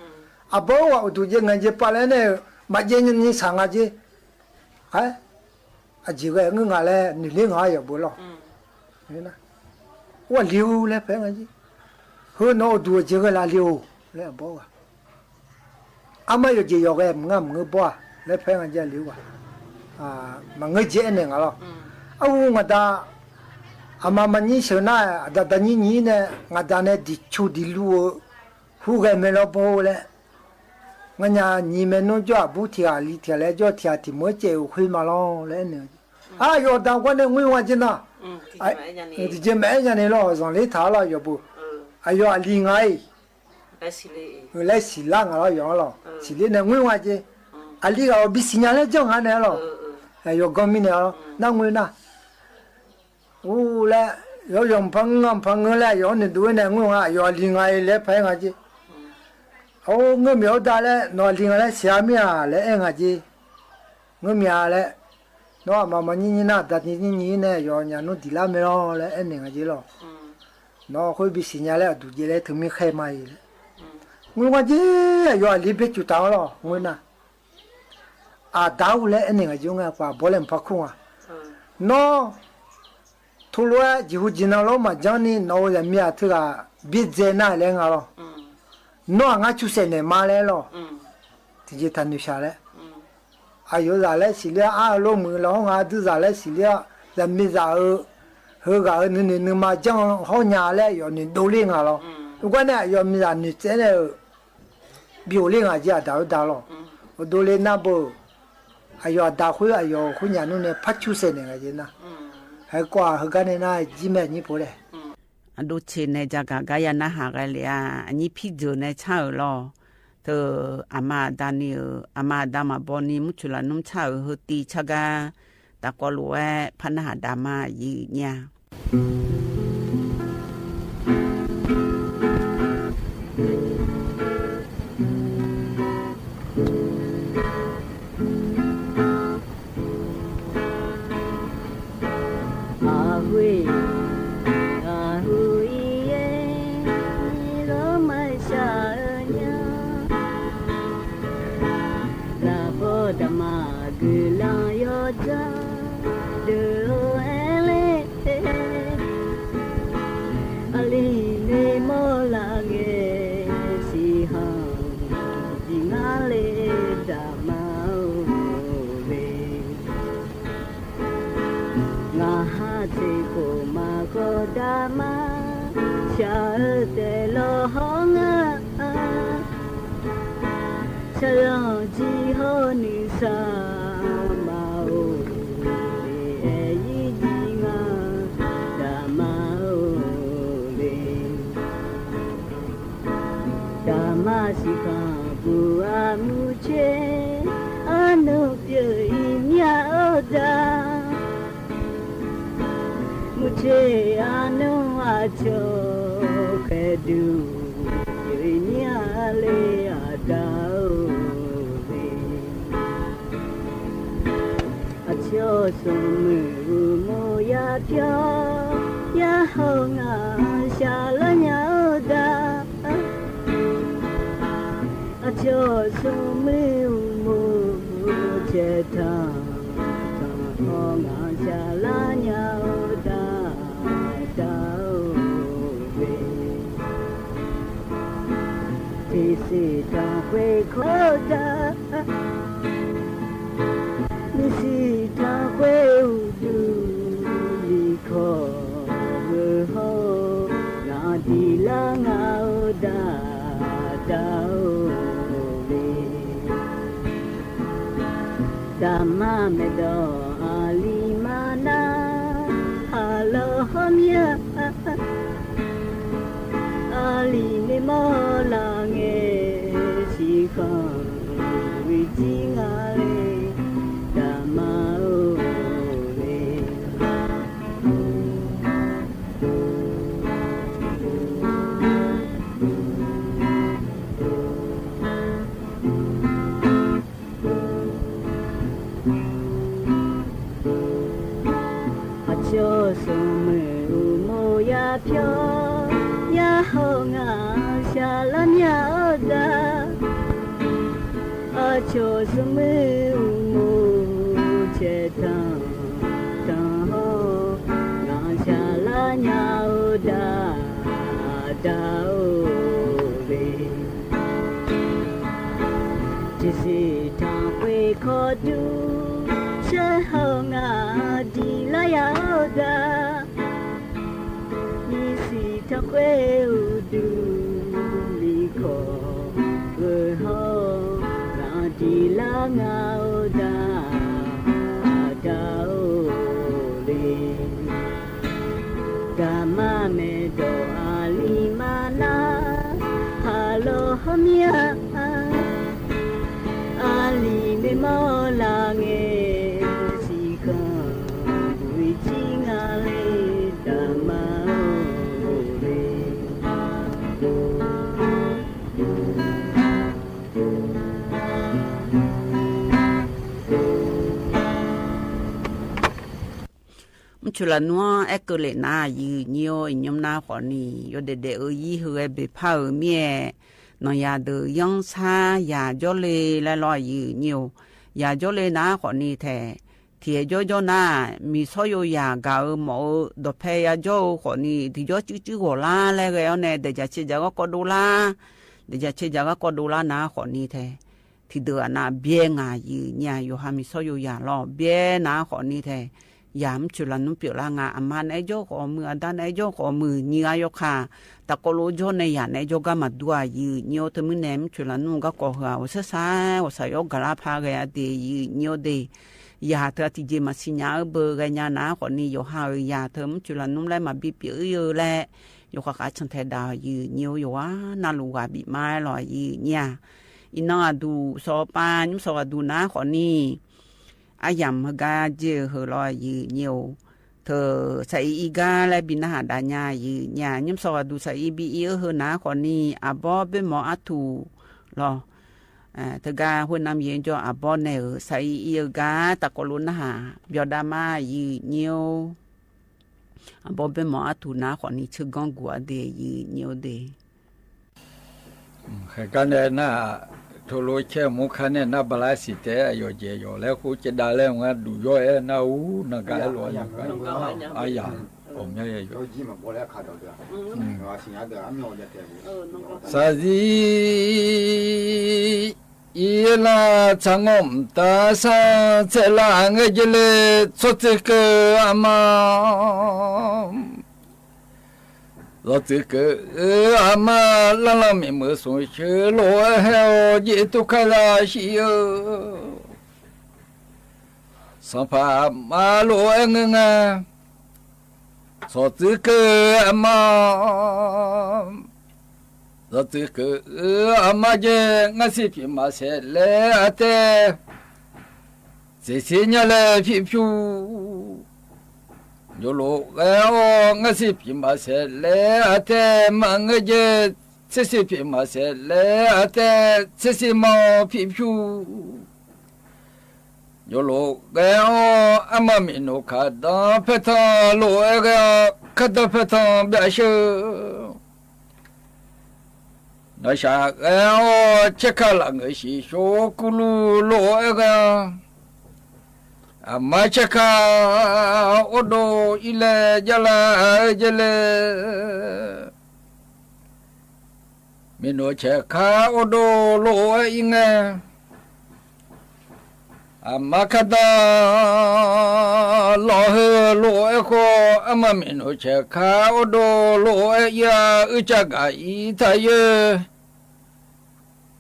Aqbawr ghaq uqduq jaev ngaeq jeq pavlaer nae-euq maqjaev ni saq nga jeq. Aer, aqjeq ghae ngeur nga laer noeq ler nga-ar yawf beu lawr. Or aqli-or laer paer nga jeq. Heu nawq-eu uqduq aqjeq ghae laf le-or laer aqbawr ghaq. Armar yawqjeq yawqghae maqngeur maqngeur bawr-aq laer paer nga jeq aqli-or ghaq. Maqngeur jeq aernaeq nga lawr. Arhu ngaqda, aqma maqnyir sheuq nar-aq, aqda daqnyir nyir nae ngaqda nae diqcu diqlu-eu hur ghae mae lawr bawr laer. Nganyaf nyiq maernmr jawr-aq, bur tiq ghaq li tiq ghaq laer jawr tiq ghaq tiq meuq-aer caev-euq khoer ma lawr laer aernaeq. Aqyawf aqda gar nae ngoer nga jeq nar, tiqjeq maqaer nya ni lawr, zanqler taq-ar lawr yawf beu. Aqyawf aqli nga-iq, laer siqlar nga lawr yawf-anr lawr. Siqler nae ngoer nga jeq. Aqli ghaq-awq bisiq nya laer janr nga nae-ar lawr. Yawqganr mirnae-ar lawr nar ngoer nar, ur laer, yawqyawq mqpar ngeur nga mqpar ngeur laer yawf-anr noeqdov-aer nae ngoer nga, aqyawf aqli nga-iq laer paer nga jeq. Or, ngeurmyawf-eu da laer nawq aqli nga laer siq-ar mir-aq laer aer nga jeq. Ngeurmyawf laer, nawr aqma maqnyir nyir nar aqda nyir nyir nae yawf nyaf nmr diqlar mae lawr laer aernaeq nga jeq lawr. Nawr khoer bisiq nya laer aqduq jaev laer teumir khaer ma-iq laer. Ngoer nga jeq, aqyawf aqli byaer cuf taq-anr lawr ngoer nar. Aqda-ur laer aernaeq nga jeq nga, aqbawr laer mqpar kur nga. Nawr, tolof-aer jeqhu jeqnan lawr maqjanr ni nawq-euq zaqmiqzaq teughaq byaerdzae nar laer nga lawr. Nawr-aq ngar cusaef naeq ma laer lawr. Tiqjeq taqnoeq shaq laer. Aqyawf zaq laer siqler-awr, ar-eu lor muiq lawr hawr nga, aqdui zaq laer siqler-awr, zaqmiqzaq-eu heughaq-euq nuinoeq nuima janr hawr nya laer yawf noeqdov ler nga lawr. Heugar nae aqyawf miqzaq noeqtsaev nae-euq bi ghofler nga jeq aqda-eu da lawr. Ghofdov le nar beu, aqyawf aqda khoer aqyawf khoer nyaf nmr nae par cusaef naeq nga jeq nar. Haeqkawv-aq heugar nae nar jir mae aqnyir pov laer. Aqdov ceq nae jagaq gar ya narhaq ghae le-a, aqnyir pirdzeuq nae car-euq lawr. Teu, aqma aqda ni-euq, aqma aqda maqbaw ni murcoeq lafnmr car-euq heu tiv car gar, tafkawv lof-aer par narhaq dav ma, aqyuif nyir-a. Aqghoe, aqghoe-ir-aer, lawrmaqshaq-eu nya. Lafkhoer daqma guiqlanq yawdzanr deuq-or aer ler. Aqli noeqmawr laf ngae siqkhanq jeq ngar le daqma-or le. Ngaq ha teq khof maqkhawf daqma shaq-eu taef lawr hawr nga. Shaqzanq jir hawr nuisar Deuq arnmr aqcawq khaeqduq yawqnyir-a le aqda-or le. Aqcawq smrmuiq uqmov ya pyawr, ya haw ngaq shaqlar nya-eu da. Aqcawq smrmuiq uqmov caev tanq tanq haw ngaq shaqlar nya-eu da, da-or le. Tiqsiq tanqkhoeq kawr-eu da, nyiqsiq tanqkhoeq uqduq liqkawq geu haw-eu, ngaq diqlar nga-eu da, da-or le. Daqma maeqdawq aqli mar nar, haqlawr hawr mir-a. Aqli mirmawr laf ngae, siqkhanq uiqjir nga le, daqma-or le. Aqcawq smrmuiq uqmov ya pyawr, ya haw ngaq shaqlar nya-eu da. Aqcawq smrmuiq uqmov caev tanq tanq haw ngaq shaqlar nya-eu da, da-or le. Tiqsiq tanqkhoeq kawr dur, shar haw ngaq diqlar ya-eu da. Nyiqsiq tanqkhoeq uqduq liqkawq geu haw-eu, ngaq diqlar nga-eu da, da-or le. Daqma maeqdawq aqli mar nar, haqlawr hawr mir-a. Aqli mirmawr laf ngae, siqkhanq uiqjir nga le, daqma-or le. Mrcoeq lafnmr-anr aerkeuv lef nar, aqyuif nyir-or, iqnymr nar khawfni yawdaef daef-eu ir heughae beqpar-euq mir-aer, nanqyaq deuq yanrsar yaq jawrle laer lawr, aqyuif nyir-or. Yaq jawrle nar khawfni taeq, tiq aer jawrjawr nar, miqsawr yozaq gaq-eu mawf-eu dawqpae yajawr-eu khawfni tiqjawr cuircuir ghawqlar laer ghae-awr nae, daefjaq caevjaq garkawv dovlar, daefjaq caevjaq garkawv dovlar nar khawfni taeq, tiqdeuq-aq nav byaer ngaq, aqyuif nyir-aq, yawqha miqsawr yozaq lawr byaer nar khawfni taeq, yaq mrcoeq lafnmr pyeuflar nga. Aqma naeq-aer jawr khawf muiq, aqda naeq-aer jawr khawf muiq, nyiq ghaq yawkaq tafkawv lof jawr nae yaq naeq-aer jawrgar maqdur-aq, aqyuif nyir-or. Teumirnae mrcoeq lafnmr garkawv heu-aq, ghawqshar sar ghawqshaq yawr gaqlar par ghae-a de, aqyuif nyir-or de. Yaq teu-aq tiqjeq maqsiq nya-eu beu ghaenya nar khawfni, yawqha-euq yaq teu mrcoeq lafnmr laer maqbi pyeuf ir-eu laer, yawkhav khav cantae daq-awq, aqyuif nyir-or. Yawqghaq navluf ghaq bif ma-aer lawq, aqyuif nyir-aq. Iqnan aqduq sawq pav nymr sawq ghaqduq nar khawfni, aryamq heugar jir-eu heu lawr, aqyuif nyir-or. Teu saq ir ir gar laer bi narhaq dav nya, aqyuif nyir-aq. Nymr sawq ghaqduq saq ir bi ir-eu heu nar khawfni, aqbawr boermawf artuq lawr. Teugar khoernav yaer jawr aqbawr nae-euq saq ir ir-eu gar tafkawv lof narhaq byawdav ma, aqyuif nyir-or. Aqbawr boermawf artuq nar khawfni ceuganr guq-a de, aqyuif nyir-or de. Khaeqgar nae nar-aq, teulof caer mur kar nae nar bala siq taef-aer aqyawf jeq yawf laer khoer caevdav laer ngar duq yawr-aer nar-ur, nanqgar-aer lof-aer nya gar. Aryamq awqmyanr ya yawf. Saqzir irlar tsaq ngawr mqtav sar tsaev laf ngae jeq le, tsawrtsuif keuv aqma. Zawqtsuif keuv aqma, larlanr miqmeuq smq sheuq lof-aer hae-awr jeq tov kar zaq shir-eu. Sanqpaq aqma lof-aer ngeur nga. Sawqtsuif keuv aqma, zawqtsuif keuv aqma jeq ngar siq piq maqsaef laer aqtae, tseqser nya laer pipyur. Yawlof ghae-awr ngar siq piq maqsaef laer-a tae maqngeur jeq, tser siq piq maqsaef laer-a tae tser siq ma-awr piq pyur. Yawlof ghae-awr armar miqnoeq kaqdanr paertanq lof-aer ghae-awr kaqdanr paertanq byavsheu. Nawqshaq ghae-awr caerkaq lafngeur shiq shawr kurluf lof-aer ghae-awr, aqma caerkaq ardov-ir laer javlar-eu jeq le. Miqnoeq caerkaq ardov lof-aer ir ngae, aqma kaqdanr lawq heu lof-aer khawf, armar miqnoeq caerkaq ardov lof-aer ir-a. Uicav gaq-ir taqyoer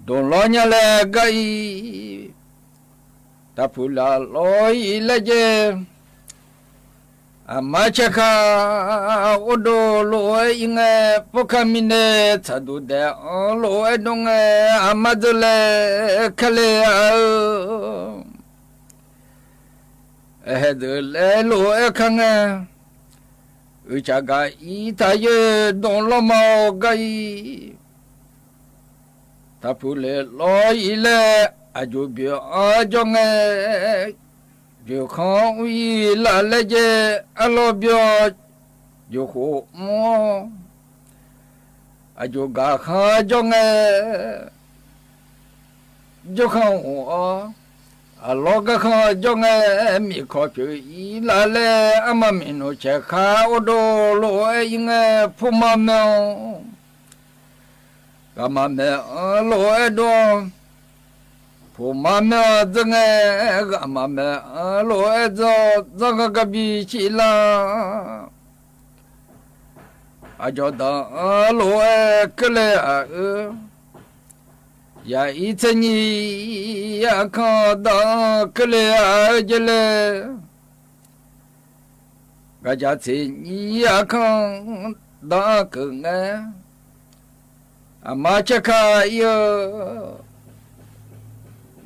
dmq lawr nya laer gar-ir, taqpuq laf lawr-ir laer jeq. Aqma caerkaq ardov lof-aer ir ngae, pawrkaq mirnae tsaqduq daef-anr lof-aer dmr ngae, aqma dzeurlae kale-a-eu, aer hae dzeurlae lof-aer kar ngae, uicav gaq-ir taqyoer dmq lawr ma-awr gar-ir, taqpuq lef lawr-ir laer aqjox byoeq-anr jawr ngae, byoeq khanr mr-ir laf laer jeq. Arlawr byawr joqkhof mr-awr, aqjox gaq khanr jawr ngae, jawrkhanr mr-awr, aqlawr garkhanr jawr ngae, miqkawq pyeuf-ir laf laer armar miqnoeq caerkaq ardov lof-aer ir ngae, puma maeq-awr ghaqma maeq-anr lof-aer dov-awr, puma maeq-awr dzeur ngae, ghaqma maeq-anr lof-aer dzeur-awr, dzanr gar garbi ciq lar. Aqjawq danq-anr lof-aer keuvle-aq-eu, yaq-ir tser nyiq arkanr danq-anr keuvle-aq-eu jeq le. Gaqjaq tser nyiq arkanr danq-anr keuv ngae, aqma caerkaq ir-eu,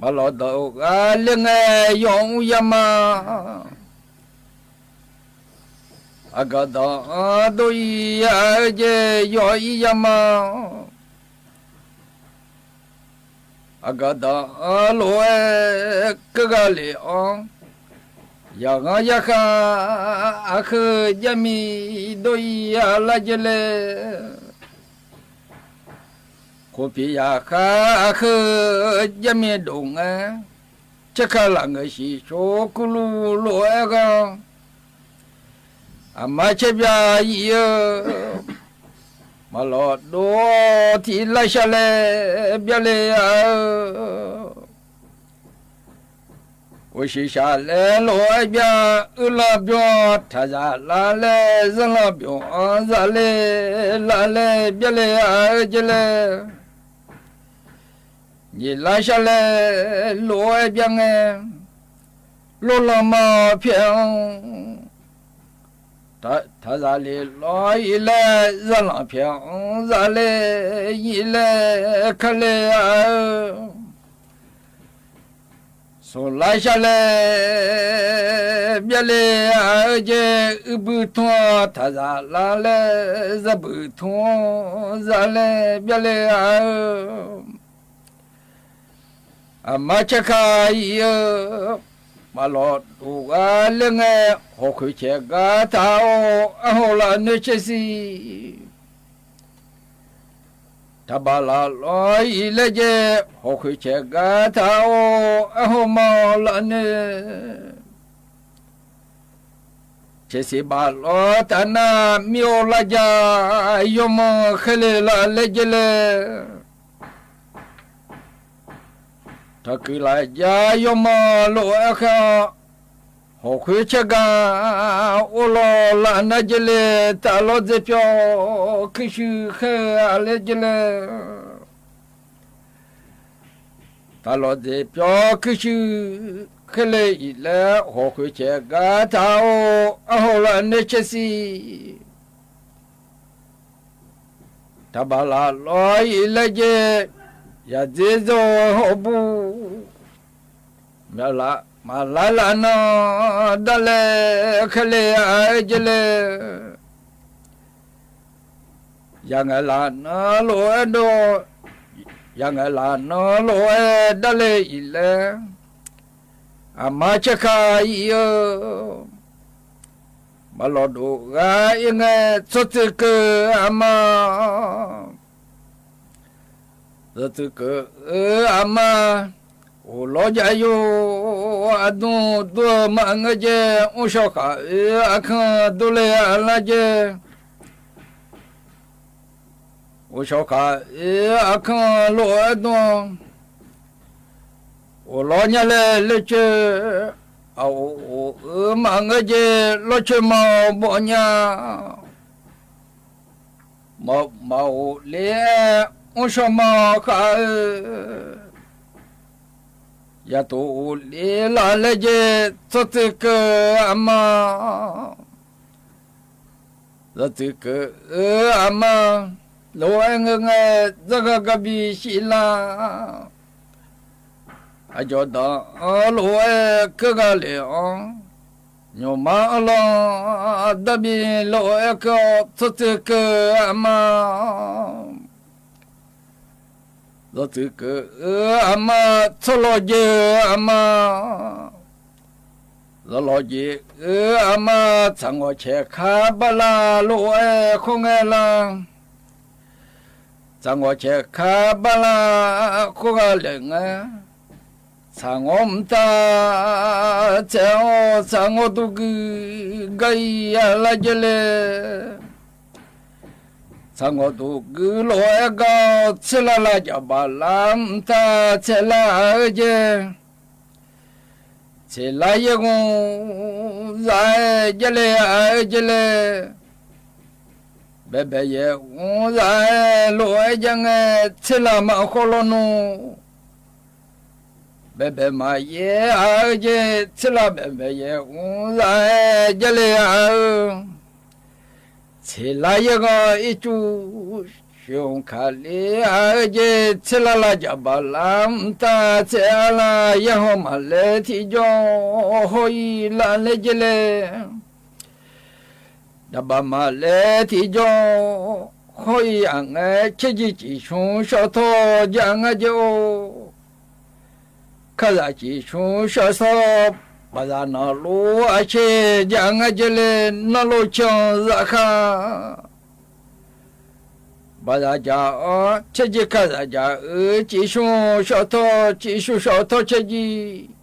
maqlawq dawq ghar ler ngae, yawmr yama. Aqgaf danq-anr dov-ir-aq-eu jeq yaw-ir yama. Aqgaf danq-anr lof-aer keuvghaq lef-anr, yaqghanr yarkhaq aqkheu jarmir dov-ir-a lar jeq le. Khof pyeuf yaqkhaq aqkheu jarmir dov ngae, caerkaq lafngeur shiq shawr kurluf lof-aer ghae-awr, aqma caer bya-ir-eu, maqlawq dov-awr tiq lar shar laer byavle-a-eu, uqshiq shaq laer lof-aer bya, uiqlanq bymr taqzaq lar laer, zanrlanq bymr-anr zaq le, laf laer byavle-a-eu jeq le. Nyiq lar shar laer lof-aer bya ngae, lorlanq ma pyaeq-anr taqzaq le lawr-ir laer, zanrlanq pyaeq-anr zaq le, ir laer kale-a-eu, smq lar shar laer byavle-a-eu jeq, uiqbuq tmr-anr taqzaq lar laer, zarbuq tmr-anr zaq laer byavle-a-eu, aqma caerkaq ir-eu, maqlawq dov ghar ler ngae, hawq khoeq caeq gar taq-awr, arhaw lafnoer caersiq taqbaq laf lawr-ir laer jeq, hawq khoeq caeq gar taq-awr, arhaw ma lafnoer caersiq baq lawr taf nar, mir-awr lar ja, yawmanr khaerle laf laer jeq le. Taqkuiq laf ja yawmanr lof-aer khaer-awr, hawq khoer caergar or lawr laf nar jeq le. Taqlawr dzae pyawr kuirshuir khaer-a laer jeq le. Taqlawr dzae pyawr kuirshuir khaerle-ir laer, hawq khoer caeq gar taq-awr, arhaw lafnoer caersiq taqbaq laf lawr-ir laer jeq, yaqdzer zawr hawbur myavlaf Maqlar laf nan darle kaele-a jeq le. Yaqngaeq laf nan lof-aer dov, yaqngaeq laf nan lof-aer darle-iq laer, aqma caerkaq-ir-eu, maqlawq dof ghaq-ir ngae tsawrtsuif keuv aqma. Zawqtsuif keuv-eu aqma, ghoflawr jav yo, aqdmr dur-eu maqngeur jeq, mrshawq khaq-oe aqkanq durle-a lar jeq. Ghofshawq khaq-oe aqkanq lof-aer dmr, ghoflawr nya laer ler coer, aqghof ghof-eu maqngeur jeq, lawrcoer ma-awr bawv nya. Maqghof ler-aer mrshawq ma-awr khav-eu, yaqtof ghofler laf laer jeq, tsawrtsuif keuv aqma. Zawqtsuif keuv-eu aqma, lof-aer ngeur ngae, dzarghaq garbi shif lar. Aqjawq danq-anr lof-aer keuv ghaq lef-anr, nymqma-anr lanr darbi lof-aer keuv-awr tsawrtsuif keuv aqma. Zawqtsuif keuv-eu aqma, tsawrlawq jeuq-eu aqma. Zawqlawq jeuq-eu aqma, tsaq ngawq caeq kar bar lar lof-aer khawr ngae lar. Tsaq ngawq caeq kar bar lar khawr ghaq laeq ngae, tsaq ngawr mqtav tsaev-awr tsaq ngawr duq gui gar-ir-a lar jeq le. Tsaq ngawr duq gui lof-aer gar-awr tser lar lar jaq baq lar mqtav tsaev lar-eu jeq. Tseq lar yaer ghawq zaq-aer jarle-a-eu jeq le. Baebae yaer ghawq zaq-aer lof-aer jar ngae, tser lar maqkhawv lawnmr. Baebae maqyaer-a-eu jeq, tser lar baebae yaer ghawq zaq-aer jarle-a-eu. Tseq lar yaer ghawq ircuf shoeq hmq kaqler-a-eu jeq, tser lar lar jaq baq lar mqtav tsaev-a lar, yaer haw maqlaer tiqjawr hawr-ir laf laer jeq le. Daqbaq maqlaer tiqjawr hawr-ir aqngae, caerjiq ciqshmr shawr tawr jaq ngar jeq-or. Kazaq ciqshmr shawr shawr, baqzaq nanqluf arcaer jaq ngar jeq le, nanqluf canq zafkhav. Baqzaq jaq-awr caerjiq kazaq jaq-eu, ciqshmr shawr tawr ciqshmr shawr tawr caerjiq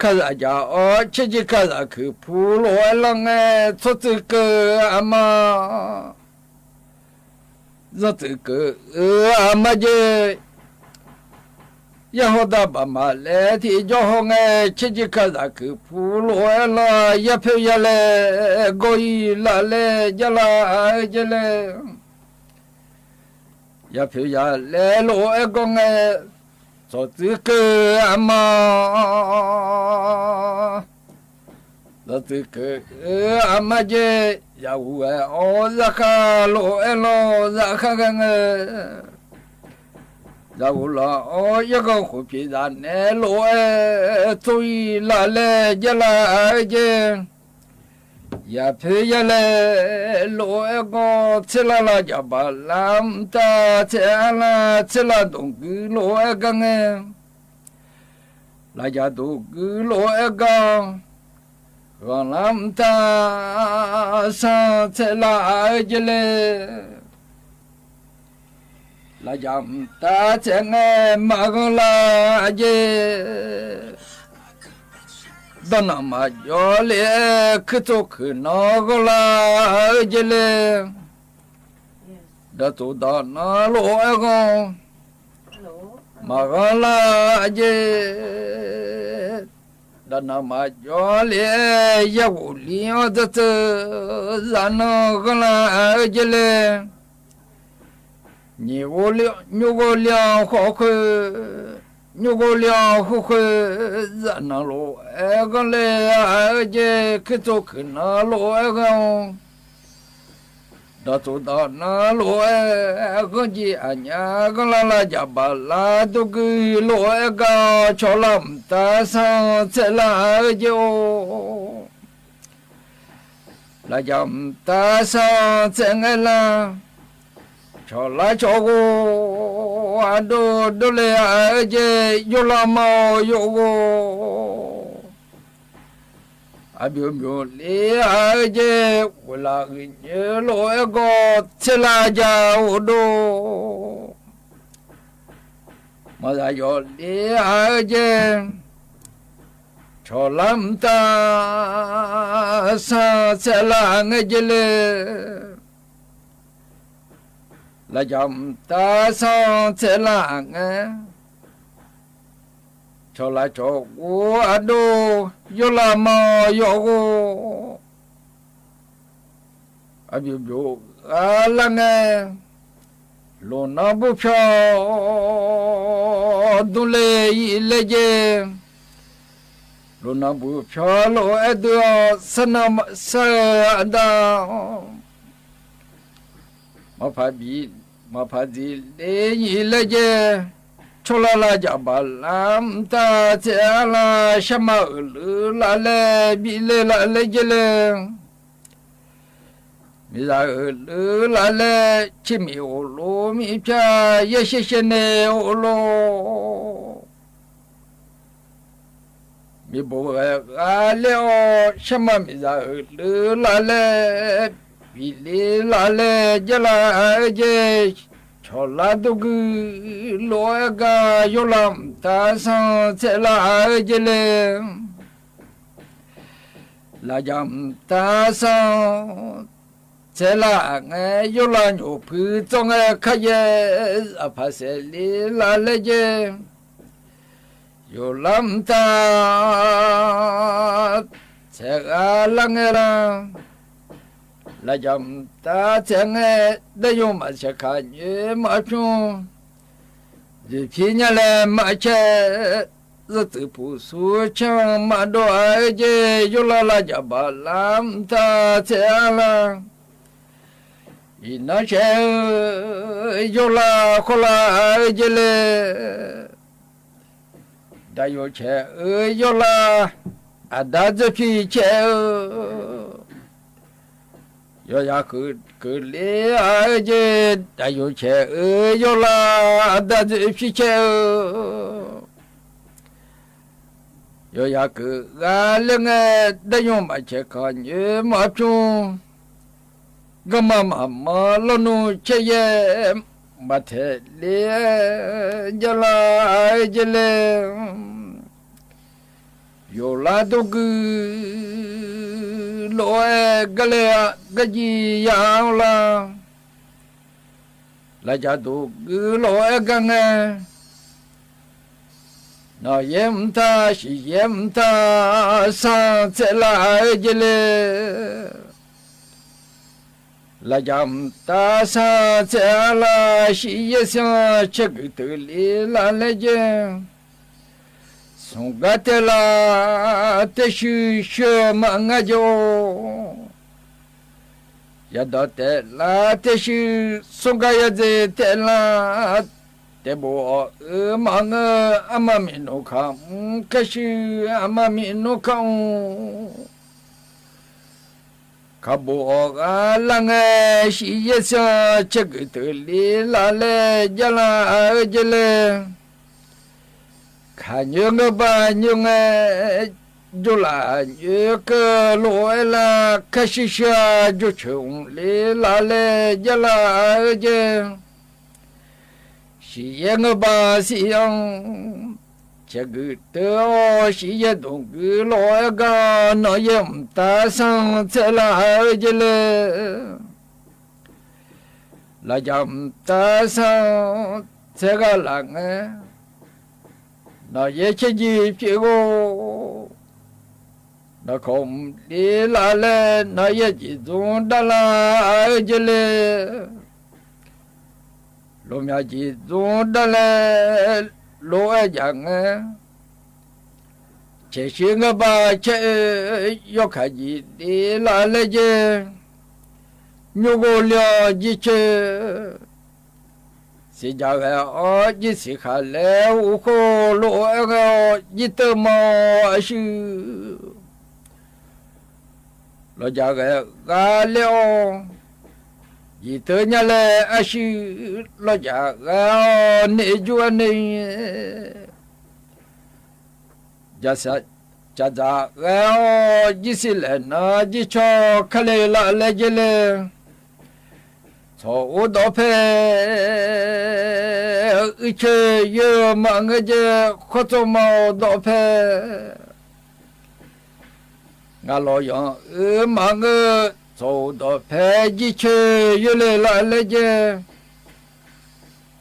kazaq jaq-awr, caerjiq kazaq kuiqpu lof-aer lanr ngae, tsawrtsuif keuv aqma. Zanrtsuif keuv-eu aqma jeq, yaer haw daqbaq maqlaer tiqjawr haw ngae, caerjiq kazaq kuiqpu lof-aer lanr, yapoeq yalaer gawr-ir laf laer jar lar-eu jeq le. Yapoeq yalaer lof-aer gawr ngae, tsawrtsuif keuv aqma. Zanrtsuif keuv-eu aqma jeq, zaqghuq ghae-awr zaqkhav lof-aer lanr zaqkhav ghae ngae, zaqghuq lanq-awr yaerganq khof pyeuf zaq naeq-aer lof-aer tsov-ir laf laer jar lar-eu jeq. Yapoeq yalaer lof-aer gawr, tser lar lar jaq baq lar mqtav tsaev-a lar, tser lar dmq gui lof-aer gar ngae, lafjaq dmq gui lof-aer gar, ghanq lar mqtav sanq tsaev lar-eu jeq le. Lafjaq mqtav tsaev ngae maqghanr lar jeq, danqnanq maqjawr le-aer kuirtsov kuiqnan ghanr lar-eu jeq le. Daqtsof danqnan lof-aer ghanr maqghanr lar jeq, danqnanq maqjawr le-aer yaerghof li-anr dzartseuv zaqnan ghanr lar-eu jeq le. Nyiq ghov li-anr, nymr ghov li-anr khawf khoer, nymr ghov li-anr khoer khoer, zaqnan lof-aer ghanr le-a-eu jeq, kuirtsov kuiqnan lof-aer ghanr-awr, Dawqtsuif dawqna lof-aer ghanrjiv aqnyaf ghanrlar lajaq baqlar dawrgui lof-aer gar cawqlar mqtav sanr tsaev lar-eu jeq-or. Lafjaq mqtav sanr tsaev ngae lar, cawqlar cawqghof aqdov dovle-a-eu jeq yawrlav ma-awr yawghof. Aqbyov byovle-a-eu jeq ghoeqlaf uiqnyoer lof-aer gawr tsaev lar ja-awr dov. Maqzaq yawfle-a-eu jeq cawqlar mqtav sanr tsaev lar ngae jeq le. Lafjaq mqtav sanr tsaev lar ngae, cawqlaf cawqghof aqdov yawrlav ma-awr yawghof. Aqbyov byov ghar lar ngae, loqnan burpyawr dmr le-ir laer jeq. Loqnan burpyawr lof-aer dui-awr sarnan sar-eu aqda-awr, maqpaq bi maqpaq dziq le-ir laer jeq. Cawqlar lajaq baqlar mqtav tsaev-a lar, sharma uiqluiv laf laer bi le laf laer jeq le. Miqzaq uiqluiv laf laer, tsermiq ghoflof mirpyar yaersher shaevnaeq ghoflof. Miqbof ghae ghar ler-awr, sharma miqzaq uiqluiv laf laer, bif le laf laer jarlar-eu jeq, cawqlar dawrgui lof-aer gar yawrlav mqtav sanr tsaev lar-eu jeq le. Lafjaq mqtav sanr tsaev lar ngae, yawrlav nyoq puiv tsawr ngae, kharyaer zaqpaq saef le laf laer jeq. Yawqlar mqtav tsaev ghar lar ngae lar, lafjaq mqtav tsaev ngae, daef yawq maqtsaeq kaq nyoer maqpymr, dzoeqpir nya laer maqcaer, zawtsuif puqsur canr maqdov-a-eu jeq, yawrlar lajaq baqlar mqtav tsaev-a lar. Iqnan caeq-eu yawrlar khawrlar-eu jeq le. Daqyoq caeq-eu yawrlar aqda dzoerpir caeq-eu, yawqya keuv keuvle-a-eu jeq, daqyoq caeq-eu yawrlar aqda dzoerpir caeq-eu, yawqya keuv ghar ler ngae, daef yawq maqcaeq kaq nyoer maqpymr, garma maqmanr lawrnmr caeryaer maqtaeq le-aer jarlar-eu jeq le. Yawqlar dawrgui lof-aer gar ler-a, garjir ya-awr lar. Lafjaq dawqgui lof-aer gar ngae, nawqyaer mqtav shiqyaer mqtav sanr tsaev lar-eu jeq le. Lafjaq mqtav sanr tsaev-a lar, shiqyaer sanr caergeuf teuq le laf laer jeq. Smq gar taev lar tershuir shuir-eu maqngar jawr-or. Yadawq taev lar tershuir, smr gar yadzae taev lar, taef bof-awq-eu maqngeur, arma miqnmr kamr kaershuir, arma miqnmr kamr kaq bof-awq ghar lar ngae, shiqyaer sanr caergeuf teuq le laf laer jarlar-eu jeq le. Kaq nyoer ngeur ba nyoer ngae, jawrlaf nyoer keuv lof-aer lar, kaershuir shuir-a jawrceuq mq le laf laer jarlar-eu jeq. Shiqyaer ngeur ba shir-anr caergeuf teuq-awr, shiqyaer dmq gui lof-aer gar nawqyaer mqtav sanr tsaev lar-eu jeq le. Lafjaq mqtav sanr tsaev ghaq laf ngae, nawqyaer caerjir pyeuf ghov, nawqkawq mq le laf laer nawqyaer jeqdzmr davlar-eu jeq le. Lomyaq jeqdzmr davlaer lof-aer jaq ngae, caershuir ngeur ba caer-eu yawkaq jeq le laf laer jeq. Nymrghov le-awr jircoer, siqdzaq ghae-awr jir siqkhaq laer uqkhov lof-aer ghae-awr jir teuvma-awr arshuir lawqjaq ghae ghar ler-awr, jiqteu nya laer arshuir lawqjaq ghae-awr naef jur-aer nae, jaqdzaq ghae-awr jir siq laeq nar jir cawq kale laf laer jaer le. Tsawq-or dawqpae uicoer yoer-eu maqngeur jaer, khawr tsov ma-awr dawqpae ngaq lawq yanq-eu maqngeur. Tsawq-or dawqpae jircoer yoer le laf laer jaer,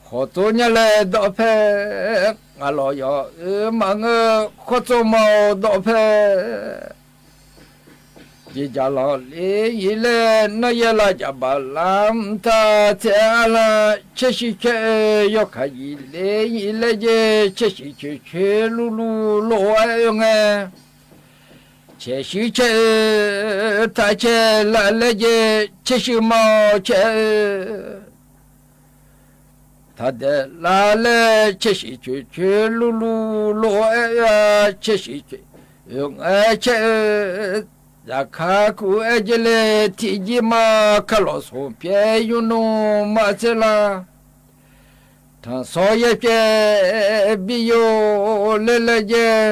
khawq tsov nya laer dawqpae ngaq lawq yanq-eu maqngeur, khawr tsov ma-awr dawqpae jeqjaq lanq le-ir laer, naryaer lafjaq baqlar mqtav tsaev arlar caershuir caer-eu yawkaq jir le-ir laer jaer, caershuir coeq coer lurlur lof-aer oe ngae, caershuir caer-eu taq caer laf laer jaer, caershuir ma-awr caer-eu taqdaeq lar laer, caershuir coeq coer lurlur lof-aer oe-a, caershuir coeq oe ngae caer-eu zaqkar kur-aer jaer le. Tiqjir ma kalawq smq pyaev yur nmr maqtser lar, tanqsawr yaer pyaev bi yo ler laer jaer,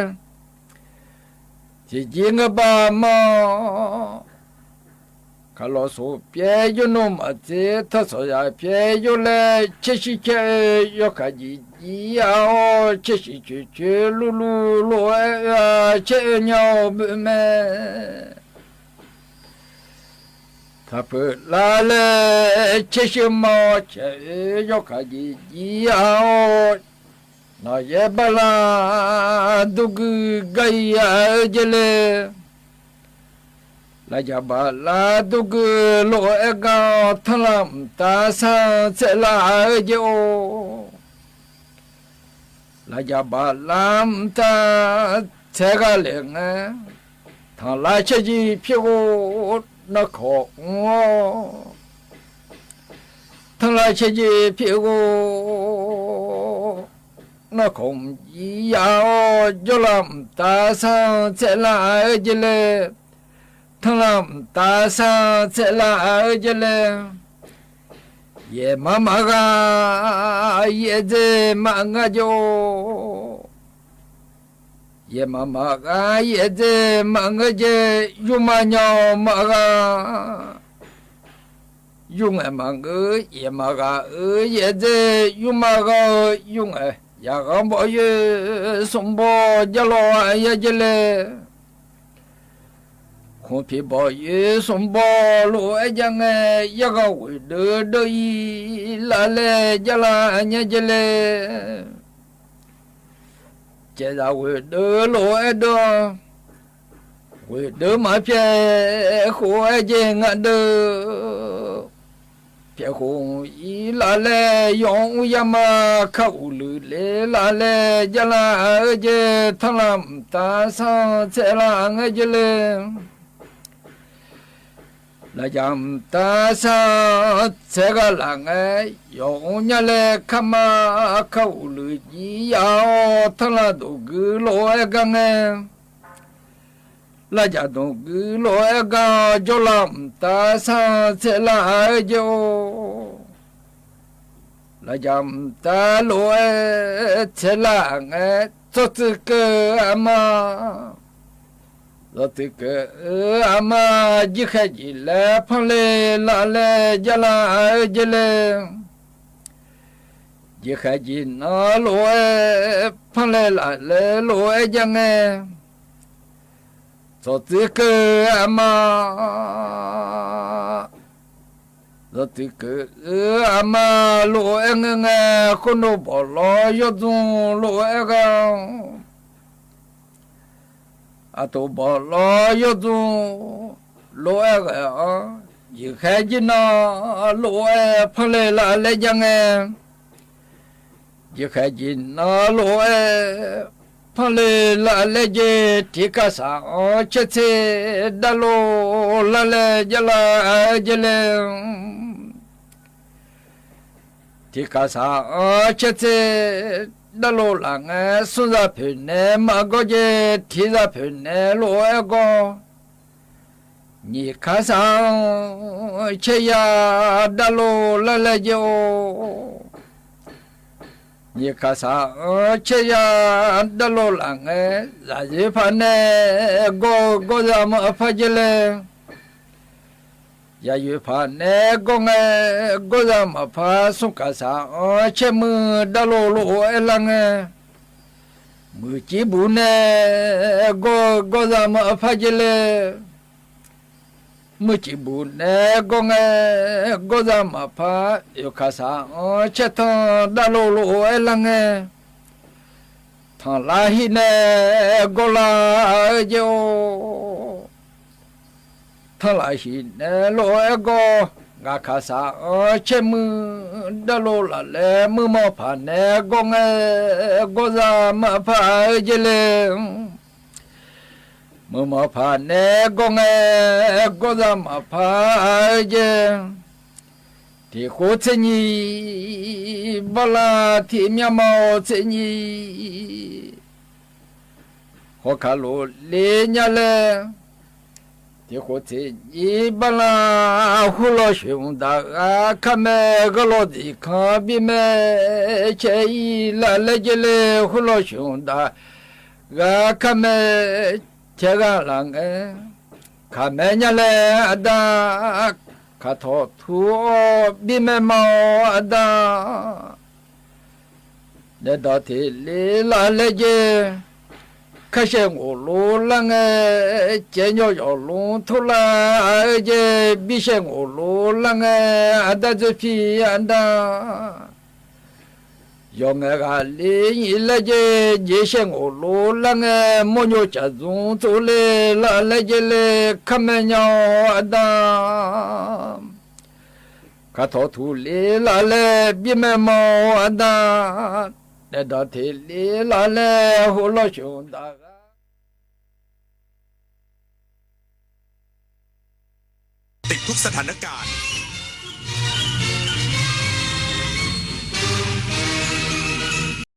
tiqjir ngeur baq ma-awr, kalawq smq pyaev yur nmr maqtser, tanqsawr yaer pyaev yur laer caershuir caer-eu yawkaq jir jir-a-awr, caershuir coeq coer lurlur lof-aer oe-a, caer-eu nya-awr boe mae. Taqpeuq lar laer caershuir ma-awr caer-eu yawkaq jir jir-a-awr, nawqyaer bala durgui gar-ir-a-eu jaer le. Lafjaq baqlar durgui lof-aer gar-awr, tanrlaf mqtav sanr tsaev lar-eu jaer-or, lafjaq baqlar mqtav tsaev ghaq le ngae, tanqlar caerjir pyeuf ghov narkawq mr-awr, tanqlar caerjir pyeuf ghov narkawq mr jir ya-awr, jawrlaf mqtav sanr tsaev lar-eu jaer le. Tanqlar mqtav sanr tsaev lar-eu jaer le. Yaeqma maqgha yaeqdzer maqngeur jaer-or, yaeqma maqgha yaeqdzer maqngeur jaer, yurma nya-awr maqgha yur ngaeq maqngeur, yaeqma ghaq-eu yaeqdzer yurma gha-eu yur ngaeq, yaqghanr bawf yoer smq bawr jar lawq-a ya jaer le. Khmqpiq bawf yoer smq bawr lof-aer jav ngae, yargha ghoeqdeuv deuv-ir laf laer jar lar nya jaer le. Caevzaq ghoeqdeuv lof-aer deuv-awr, ghoeqdeuv maqpyaev khof-aer jaer nga deuv. Pyaev khof-ir laf laer yawf-anr uryama ka uqluiq le laf laer jar lar-eu jaer, tanqlar mqtav sanr tsaev lar ngae jaer le. Lafjaq mqtav sanr tsaev ghaq laf ngae, yawf-anr nya laer karma ka uqluiq jir ya-awr, tanqlar dmq guiq lof-aer gar ngae, lafjaq dmq guiq lof-aer gar jawrlaf mqtav sanr tsaev lar-eu jaer-or, lafjaq mqtav lof-aer tsaev lar ngae, tsawrtsuif keuv aqma, tsawrtsuif keuv-eu aqma, jirkhaeq jeq laer panle laf laer jar lar-eu jaer le. Jirkhaeq jeq nan lof-aer panle laf laer lof-aer jav ngae, tsawrtsuif keuv aqma, tsawrtsuif keuv-eu aqma lof-aer ngae ngae, khoerlof bawq lawr yawdzmq lof-aer gha-awr, aqtof bawq lawr yawdzmq lof-aer ghae-awr, jeqkhaeq jeq nan lof-aer panle laf laer jav ngae, jeqkhaeq jeq nan lof-aer tanr le laf laer jeq, tiqkaq saq-anr caertser darlov lar laer javlar jeq le. Tiqkaq saq-anr caertser darlov laf ngae, smr za poeq nae maqgawr jeq, tiq za poeq nae lof-aer gawr. Nyiq kaq saq-anr caer ya darlov lar laer jeq-or. Nyiq kaq saq-anr caer ya darlov laf ngae, zaqyoeq paq nae gawr-eu gawr za maqpar jeq le. Zaqyoeq paq nae gawr ngae, gawr za maqpar, smr kaq saq-anr caer muiq darlov lof-aer lar ngae, muiqcif buq nae gawr-eu gawr za maqpar jeq le. Muiqcif buq nae gawr ngae, gawr za maqpar, oeq kaq saq-anr caer tanq darlov lof-aer lar ngae, tanqlav hiq nae gawr lar-eu jeq-or. Tanqlav hiq nae lof-aer gawr, ngaq kaq saq-anr caer muiq darlov laf laer, muiqmanq paq nae gawr ngae, gawr za maqpar-eu jeq le. Muiqmanq paq nae gawr ngae, gawr za maqpar-eu jeq. Tiq khof tser nyiq, barlar tiq myav ma-awr tser nyiq, hawkaq lof le nya laer. Tiq khof tser nyiq, barlar hur law shoeq mq daq ghaq kar mae, gharlawr diq kanr bir mae, cae ir laf laer jeq le, hur law shoeq mq daq ghaq kar mae, cae ghaq laf ngae, kaq mae nya laer aqda, kaq tawq tuq-awr bir mae ma-awr aqda. Daef dawq teq le laf laer jeq, kar shaev nghof lor lar ngae, caev nyawr yawf lmr tor lar-eu jeq, bir shaev nghof lor lar ngae, aqda dzoer pi aqda. Yawf ngae ghaq le nyiq laer jeq, jeq shaev nghof lor lar ngae, mawrnyov caf zmr tsov le laf laer jeq le, kar mae nya-awr aqda. Kaq tawq tuq le laf laer bir mae ma-awr aqda. Daef dawq teq le laf laer hur law shoeq daq ghaq ติดทุกสถานการณ์